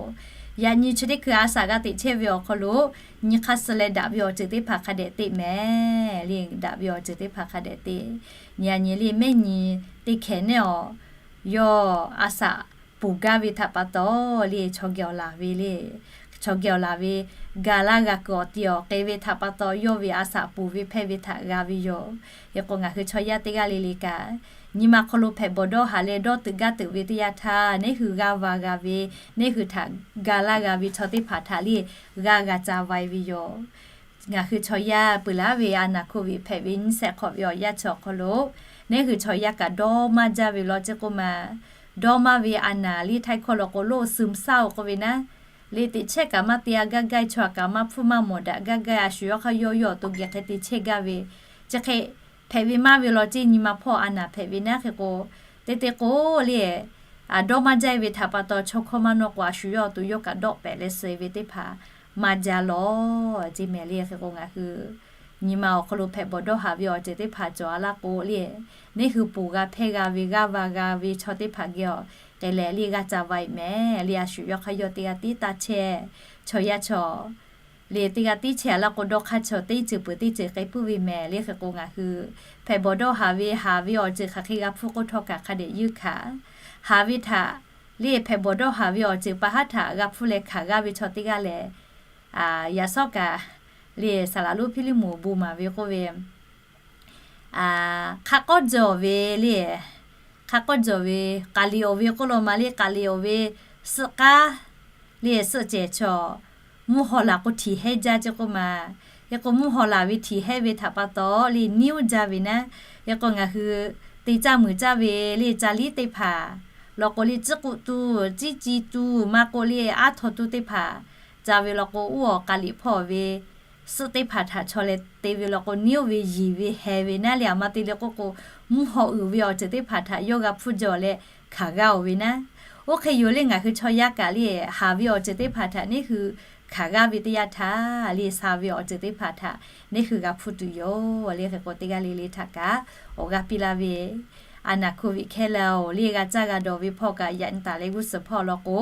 yaꞈ nyi chi teˇ hkui a shaꞈ g'a teꞈ chehˇ ve awˬ hk'aw lo nyi hk'aˇ suh leh daꞈ ve awˬ ceuˬ teˇ hpaˍ hk'a dehꞈ teꞈ mehˍ le. Daꞈ ve awˬ ceuˬ teˇ hpaˍ hk'a dehꞈ teꞈ. Nyi a nyi le mehˉ nyi teˇ hkeh neˉ awˬ, yawˇ a shaꞈ ponˬ gaˇ ve htaꞈ pa taw le chaw geh awˬ laˬ ve le. Chaw geh awˬ laˬ ve ga laˇ g'a kuiˬ awˬ ti awˬ k'e ve htaꞈ pa taw yawˇ ve a shaꞈ ponˬ ve hpehˇ ve htaꞈ g'a ve yoˬ. Hk'e k'o ngaˬ hui chaw yaˇ teˇ g'aˇ le le kaꞈ, nyi ma hk'aw lo hpehꞈ bawˬ dawˇ haˍ leh dawˇ teuꞈ gaˇ teuꞈ ve teˇ yanˇ htaˇ, neˇ hui g'aˇ va g'a ve, neˇ hui htaꞈ ga laˇ g'a ve chaw teˇ hpaˍ htaꞈ le g'aˇ g'a ca va-e ve yoˬ. Ngaˬ hui chaw yaˇ peuˬ laˉ ve a naˍ hkoˇ ve hpehꞈ ve nyiˇ shehˆ hk'awꞈ ve awˬ yanˇ chi awˬ hk'aw lo, neˇ hui chaw yaˇ kaꞈ dawˇ maˇ jaˇ ve law ceˇ k'oˆ ma. Dawˇ maˇ ve a naˍ le htaiˇ hkawˇ law k'o โรคซึมเศร้า k'oˆ ve naˉ, le teꞈ chehˇ kaꞈ maˇ te-a gaˇ gaˇ, chaw kaꞈ maˇ hpfuhˇ maˇ mawˬ daꞈ gaˇ gaˇ, a shu yawˇ hk'aˇ yawˇ yawˇ awˬ to geh hk'e te chehˇ gaˇ ve, chi hk'e hpehꞈ ve maˇ ve law ceˇ. Nyi ma hpawˇ a naˍ hpehꞈ ve naˉ hk'e k'o, teˇ teˇ k'o le dawˇ maˇ jaˇ ve htaꞈ pa taw chaw hkawˇ maˇ nawˇ k'o a shu yawˇ awˬ to yawˇ kaꞈ dawˆ pehꞈ leh suh ve teˇ hpaˍ maˇ jaˇ lawˬ ceˇ mehˍ le. Hk'e k'o ngaˬ hui nyi ma awˬ hk'aw lo hpehꞈ bawˬ dawˇ haˍ ve awˬ ceuˬ teˇ hpaˍ cawˬ-a laˇ k'o le, neˇ hui ponˬ g'a hpehˇ g'a ve g'aˇ va g'a ve chaw teˇ hpaˍ geh awˬ k'e leh le g'aˇ ca va-e mehˍ le. A shu yawˇ hk'aˇ yawˇ teˇ g'aˇ tiˉ taˇ chehˇ. Chaw yaˇ chaw le teˇ g'aˇ tiˉ chehˇ a laˇ k'o, dawˇ hk'aˇ chaw teˇ ceuˬ peuˬ teˇ ceuˬ k'ai puiˉ ve mehˍ. Le hk'e k'o, ngaˬ hui hpehꞈ bawˬ dawˇ haˍ ve, haˍ ve awˬ ceuˬ hk'aˬ hk'e g'a hpfuhˇ k'oˆ htawˇ kaꞈ hk'a dehꞈ yeunˇ hkanˍ. Haˍ ve htaꞈ, le hpehꞈ bawˬ dawˇ haˍ ve awˬ ceuˬ pa haˉ htaꞈ g'a hpfuhˇ leh hkanˍ g'aˇ ve chaw teˇ g'aˇ lehˬ, yaꞈ shawˉ kaꞈ le saˍ laˍ lonˉ Hpiˇliˇmonˍ bon maˍ ve k'oˆ ve, hk'a k'awˇ jawˬ ve le, hk'a k'awˇ jawˬ ve, k'aˍ liꞈ awˬ ve k'oˆ lo ma le, k'aˍ liꞈ awˬ ve suhˆ k'aˉ le suhˆ cehˬ chaw mvuhˇ haw laˬ k'o htiꞈ hehˉ jaˇ ce k'oˆ ma. Hk'e k'o, mvuhˇ haw laˬ ve htiꞈ hehˉ ve htaꞈ pa taw le niˉ oˇ jaˇ ve naˉ. Hk'e k'o, ngaˬ hui te caˇ muiˬ caˇ ve le ca liˉ teˇ hpaˍ law k'o, le ciˉ k'oˆ tuˬ, ciˉ ci tuˬ, maˇ k'oˆ le aˉ htaw tuˬ teˇ hpaˍ ca ve law k'o, uˉ awˬ k'aˍ liꞈ hpawˇ ve suhˆ teˇ hpaˍ htaꞈ chaw leh te ve law k'o, niˉ oˇ ve yiˍ ve heh ve naˉ le. Aˬ ma te le k'oˆ k'o, mvuhˇ haw uiˍ ve awˬ ceuˬ teˇ hpaˍ htaꞈ yawˇ g'a hpfuhˇ jaw leh hkanˍ g'aˇ oˬ ve naˉ. Oˇ hk'e yoˬ le, ngaˬ hui chaw yaˇ kaꞈ le haˍ ve awˬ ceuˬ teˇ hpaˍ htaꞈ neˇ hui hkanˍ g'aˇ ve teˇ yanˇ htaˇ le, sha ve awˬ ceuˬ teˇ hpaˍ htaꞈ neˇ hui g'a hpfuhˇ tuˬ yoˬ le. Hk'e k'o, teˇ g'aˇ le le htaꞈ kaꞈ awˬ g'aˇ piˇ laˇ ve, a naˍ hko viꞈ hkehˇ leh oˬ le g'a caˇ g'a dawˬ ve hpawˇ kaꞈ yaꞈ nyi taˍ leh g'uˇ suhˍ hpawˇ law k'o,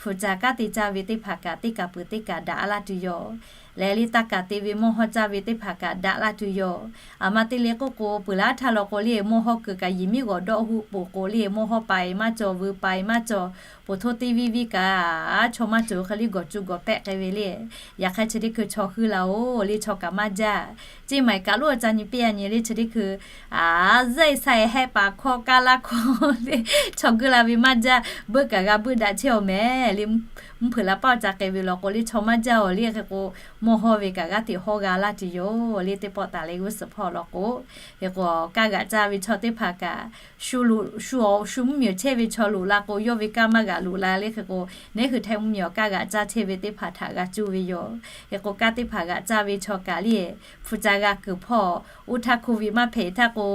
hpu ca kanˉ te caˇ ve teˇ hpaˍ kaꞈ teˇ kaꞈ peuˬ teˇ kaꞈ daꞈ laˇ tuˬ yoˬ. Lehˬ le taˇ kaˍ te ve mawˇ hawˇ caˇ ve teˇ hpaˍ kaꞈ daꞈ laˇ tuˬ yoˬ. Aˬ ma te le k'oˆ k'o, peuˬ laˇ htaˇ law k'o le mawˇ hawˇ kuiˬ kaꞈ yiˍ miˉ g'awˬ dawˆ hu poˬ k'o le, mawˇ hawˇ paiˍ maˇ cawˬ, vuiˬ paiˍ maˇ cawˬ, poˬ htoˇ teˇ viˇ viˇ kaꞈ, a chaw maˇ cawˬ hk'e le gawˬ cu gawˬ pehˆ k'ai ve le. Yaꞈ hk'aˇ chi teˇ hkui chaw hui la oˬ le chaw kaꞈ maˇ jaˇ. Ceˇ maiˍ kaꞈ loˉ a ca nyi piˇ a nyi le chi teˇ hkui, a, zaˇ e sha e hehˆ paˍ hkawˇ kaˇ laˇ hkawˇ le, chaw guˇ la ve maˇ jaˇ. Beuˆ kaꞈ g'a beuˆ daꞈ chehˇ awˬ mehˍ le. Mvuhˇ hpeuꞈ la paˇ awˬ ca k'ai ve law k'o le chaw maˇ jaˇ oˬ le. Hk'e k'o, mawˇ hawˇ ve kaꞈ g'aˇ hteꞈ hawˇ g'a laˇ tuˬ yoˬ le. Teˇ pawˆ taˍ leh g'uˇ suhˍ hpawˇ law k'o, hk'e k'o, kaˇ g'aꞈ caˇ ve chaw teˇ hpaˍ kaꞈ, shu lo shu awˬ shu mvuhˇmiˬ chehˇ ve chaw loꞈ la k'o, yawˇ ve kaˇ maˇ g'aꞈ loꞈ la le. Hk'e k'o, neˇ hui htaiˇ mvuhˇmiˬ awˬ kaˇ g'aꞈ caˇ chehˇ ve teˇ hpaˍ htaꞈ g'a cuˇ ve yoˬ. Hk'e k'o, kaˇ teˇ hpaˍ g'aꞈ caˇ ve chaw kaꞈ le, hpu ca g'a kuiˬ hpawˇ, oˇ htaˇ hko viꞈ maˇ hpehꞈ htaˇ k'o,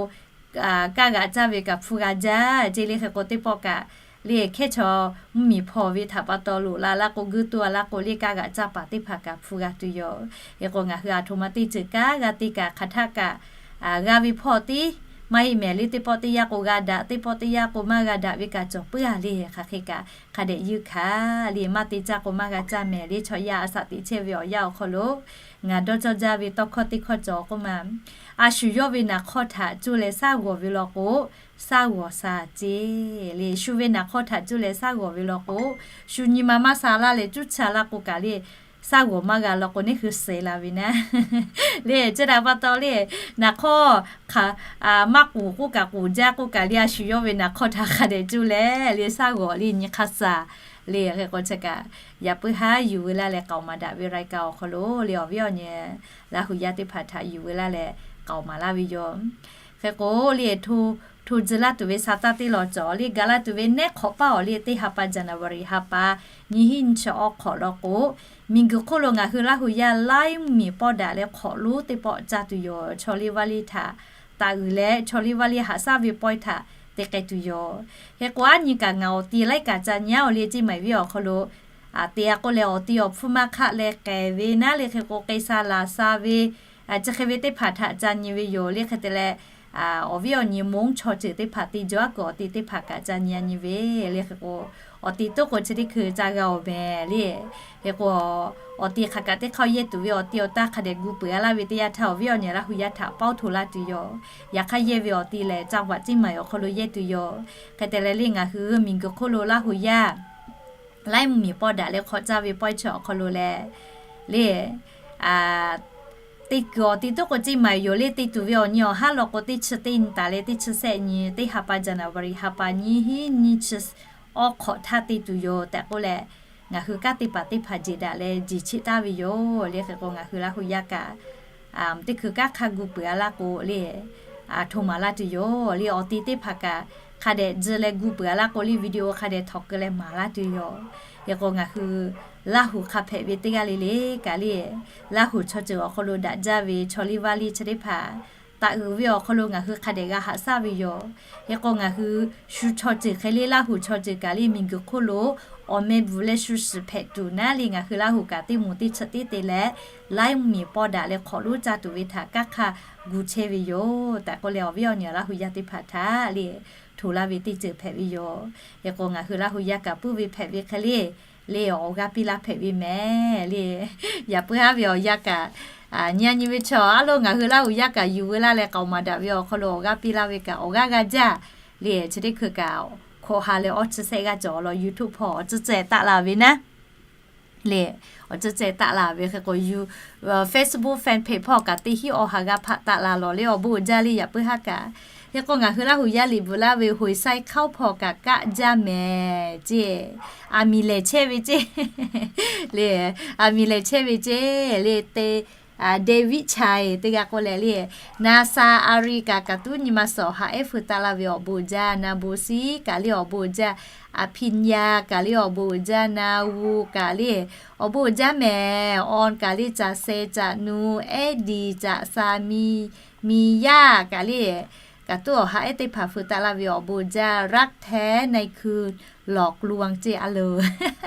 kaˇ g'aꞈ caˇ ve kaꞈ hpu g'a jaˇ ce le. Hk'e k'o, teˇ pawˆ kaꞈ le hkehˉ chaw mvuhˇmiˬ hpawˇ ve htaꞈ pa taw loꞈ la laˇ k'o, guˇ tuˇ a laˇ k'o le kaˇ g'aꞈ caˇ paˍ teˇ hpaˍ kaꞈ hpu g'a tuˬ yoˬ. Hk'e k'o, ngaˬ hui a htoꞈ ma teˇ ceuˬ kaˇ g'a te kaꞈ hk'aˬ htaˆ kaꞈ g'a ve hpawˇ tiˉ maˇ heˆ mehˍ le. Teˇ pawˆ teˇ yanˇ k'o g'a daꞈ, teˇ pawˆ teˇ yanˇ k'o maˇ g'a daꞈ ve kaꞈ cawˬ puiˉ a le. Hk'aˬ hk'e kaꞈ hk'a dehꞈ yeunˇ hkanˍ le. Maˇ te caˇ k'o maˇ g'a caˇ mehˍ le. Chaw yaˇ a shaꞈ teꞈ chehˇ ve awˬ yanˇ awˬ hk'aw lo ngaˬ dawˇ cawˇ jaˇ ve tawˇ hkawˇ teˇ hkawˇ cawˬ k'oˆ ma. A shu yawˇ ve naˍ hk'awˇ htaꞈ cuˇ leh shaˉ g'awˬ ve law k'o, shaˉ g'awˬ sha ce le. Shu ve naˍ hk'awˇ htaꞈ cuˇ leh shaˉ g'awˬ ve law k'o, shu nyi ma maˇ sha laˇ leh cuˇ cha laˇ k'o kaꞈ le, shaˉ g'awˬ maˇ g'a law k'o, neˇ hui suh la ve naˉ le. Chi htaꞈ pa taw le, naˍ hk'awˇ maˇ k'oˍ k'oˆ kaꞈ k'oˍ jaˇ k'oˆ kaꞈ le, a shu yawˇ ve naˍ hk'awˇ htaꞈ hk'a dehꞈ cuˇ leh le shaˉ g'awˬ le nyi hk'a shaˍ le. Hk'e k'o, chi kaꞈ yaꞈ puiˉ haˉ yuˬ ve laˇ leh k'aoˍ maˍ daꞈ ve รายการ awˬ hk'aw lo le awˬ viˉ awˬ nyi Laˇ hu yaˇ teˇ hpaˍ htaꞈ yuˬ ve laˇ leh k'aoˍ maˍ laˇ ve yoˬ. Hk'e k'o le, hto tzuh laˇ tuˬ ve sa taˇ teˇ lawˬ cawˬ le, ga laˇ tuˬ ve nehˉ hk'awꞈ paˇ awˬ le teˇ ha pa January ha pa nyiˇ hinˉ nyiˇ chi awˬ hk'awꞈ law k'o, miˬguiˬ hk'oˆ lo ngaˬ hui Laˇ hu yaˇ laiˉ mvuhˇmiˬ pawˇ daꞈ leh hk'awꞈ lonˉ teˇ pawˆ caˇ tuˬ yoˬ. Chaw liˇ vaˇ liˇ htaꞈ taꞈ uiˍ leh chaw liˇ vaˇ liˇ haꞈ shaˉ ve pawehˇ htaꞈ te k'ai tuˬ yoˬ. Hk'e k'o, aˉ nyi kaꞈ ngaˬ awˬ ti laiˉ kaꞈ ca nyi a awˬ le ceˇ maiˍ viˉ awˬ hk'aw lo, a te a k'oˆ leh awˬ ti awˬ hpfuhˇ maˇ hk'aˆ leh k'ehˬ ve naˉ le. Hk'e k'o, k'ai sha laˬ sha ve chi hk'e ve teˇ hpaˍ htaꞈ ca nyi ve yoˬ le. Hk'e te leh, awˬ viˉ awˬ nyi มงค์ chaw ceuˬ teˇ hpaˍ te jaw aˉ kuiˬ awˬ ti teˇ hpaˍ kaꞈ ca nyi a nyi ve le. Hk'e k'o, awˬ ti toˉ k'o chi teˇ hkui ca g'a awˬ mehˍ le. Hk'e k'o, awˬ ti hk'aˬ kaꞈ teˇ hk'aˇ yehˇ tuˬ ve awˬ ti awˬ taˇ hk'a dehꞈ gu peuˬ a laˇ ve teˇ yanˇ htaˇ awˬ viˉ awˬ nyi Laˇ hu yaˇ htaꞈ paoˇ hto laˇ tuˬ yoˬ. Yaꞈ hk'aˇ yehˇ ve awˬ ti lehˬ จังหวัดเชียงใหม่ awˬ hk'aw lo yehˇ tuˬ yoˬ. Hk'e te leh le ngaˬ hui miˬguiˬ hk'oˆ lo Laˇ hu yaˇ laiˉ mvuhˇmiˬ pawˇ daꞈ leh hk'awꞈ caˇ ve pawehˇ chi awˬ hk'aw lo leh le, teˇ kuiˬ awˬ ti toˉ k'o ceˇ maiˍ yoˬ le. Te tuˬ ve awˬ nyi awˬ haˉ law k'o teˇ chi teˇ nyi taˍ leh teˇ chi sehˆ nyi teˇ ha pa January ha pa nyiˇ hinˉ nyiˇ chi awˬ hk'awꞈ htaˇ te tuˬ yoˬ tehꞈ k'oˆ leh, ngaˬ hui kanˉ te paˍ teˇ hpaˍ jeˬ daꞈ leh jeˬ cheˆ taˍ ve yoˬ le. Hk'e k'o, ngaˬ hui Laˇ hu yaˇ kaꞈ teˇ hkui kanˉ hk'a gu peuˬ a laˇ k'o le, hto maˍ laˇ tuˬ yoˬ le. Awˬ ti teˇ hpaˍ kaꞈ hk'a dehꞈ tzuh leh gu peuˬ a laˇ k'o le, video hk'a dehꞈ htawnˍ keu leh maˍ laˇ tuˬ yoˬ. Hk'e k'o, ngaˬ hui Laˇ hu hk'a hpehꞈ ve teˇ g'aˇ le le kaꞈ le, Laˇ hu chaw ceuˬ awˬ hk'aw lo daꞈ jaˇ ve chaw liˇ vaˇ liˇ chi teˇ hpaˍ taꞈ uiˍ ve awˬ hk'aw lo ngaˬ hui hk'a dehꞈ g'a haꞈ shaˉ ve yoˬ. Hk'e k'o, ngaˬ hui shu chaw ceuˬ hk'e le Laˇ hu chaw ceuˬ kaꞈ le miˬguiˬ hk'oˆ lo awˬ meh bvuhˬ leh shu shiˍ hpehꞈ tuˬ naˉ le ngaˬ hui Laˇ hu kaꞈ teˇ moˍ teˇ chi teˇ te leh laiˉ mvuhˇmiˬ pawˇ daꞈ leh hk'awꞈ lonˉ caˇ tuˬ ve htaꞈ kanˉ hk'a gu chehˇ ve yoˬ tehꞈ k'oˆ leh awˬ viˉ awˬ nyi Laˇ hu yaˇ teˇ hpaˍ htaꞈ le hto laˇ ve teˇ ceuˬ hpehꞈ ve yoˬ. Hk'e k'o, ngaˬ hui Laˇ hu yaˇ kaꞈ puiˉ ve hpehꞈ ve hk'e le le awˬ g'aˇ piˇ laˇ hpehꞈ ve mehˍ le. Yaꞈ puiˉ haˉ ve awˬ yanˇ kaꞈ, nyi nyi ve chaw a lo ngaˬ hui Laˇ huˍ yaˇ kaꞈ yuˬ veu laˇ leh k'aoˍ maˍ daꞈ ve awˬ hk'aw lo awˬ g'aˇ piˇ laˇ ve kaꞈ awˬ g'aˇ g'a jaˇ le. Chi teˇ hkui kaꞈ hkawꞈ ha leh awˇ chi shehˆ g'aˇ cawˬ law YouTube hpawˇ awˬ tcuhˇ ceh taˆ la ve naˉ le. Awˬ tcuhˇ ceh taˆ la ve hk'e k'o, Facebook fan page hpawˇ kaꞈ teˇ hinˉ awˬ ha g'aˇ hpaˆ taˆ la lawˬ le awˬ bon uiˍ jaˇ le. Yaꞈ puiˉ haˉ kaꞈ, hk'e k'o ngaˬ hui Laˇ huˍ yaˇ liꞈ bvuhꞈ laˇ ve hoiˍ sai hk'aoˉ hpawˇ kaꞈ kaˆ jaˇ mehˍ ce. Aˬ miˍ lehˬ chehˇ ve ce le. Aˬ miˍ lehˬ chehˇ ve ce le te David Chai teˇ g'aˇ k'oˆ leh le, Nasa Ari kaꞈ kaꞈ tuˉ nyi ma suhˍ awˬ ha ehˉ feu taˆ laˇ ve awˬ bon uiˍ jaˇ. Na Bo Siˉ kaꞈ le awˬ bon uiˍ jaˇ. Aˍ Hpiˇ Yaˇ kaꞈ le awˬ bon uiˍ jaˇ. Na Wu kaꞈ le awˬ bon uiˍ jaˇ mehˍ. Awˬ kaꞈ le Caˬ Seh Caꞈ Nu, Ehˉ Diˍ Caꞈ Sa Mi, Miˍ Yaˇ kaꞈ le kaꞈ tuˉ awˬ ha ehˉ teˇ hpaˍ feu taˆ laˇ ve awˬ bon uiˍ jaˇ. Raˇ Htehˉ Nai Hkui Lawˬ Kluang ce a loˬ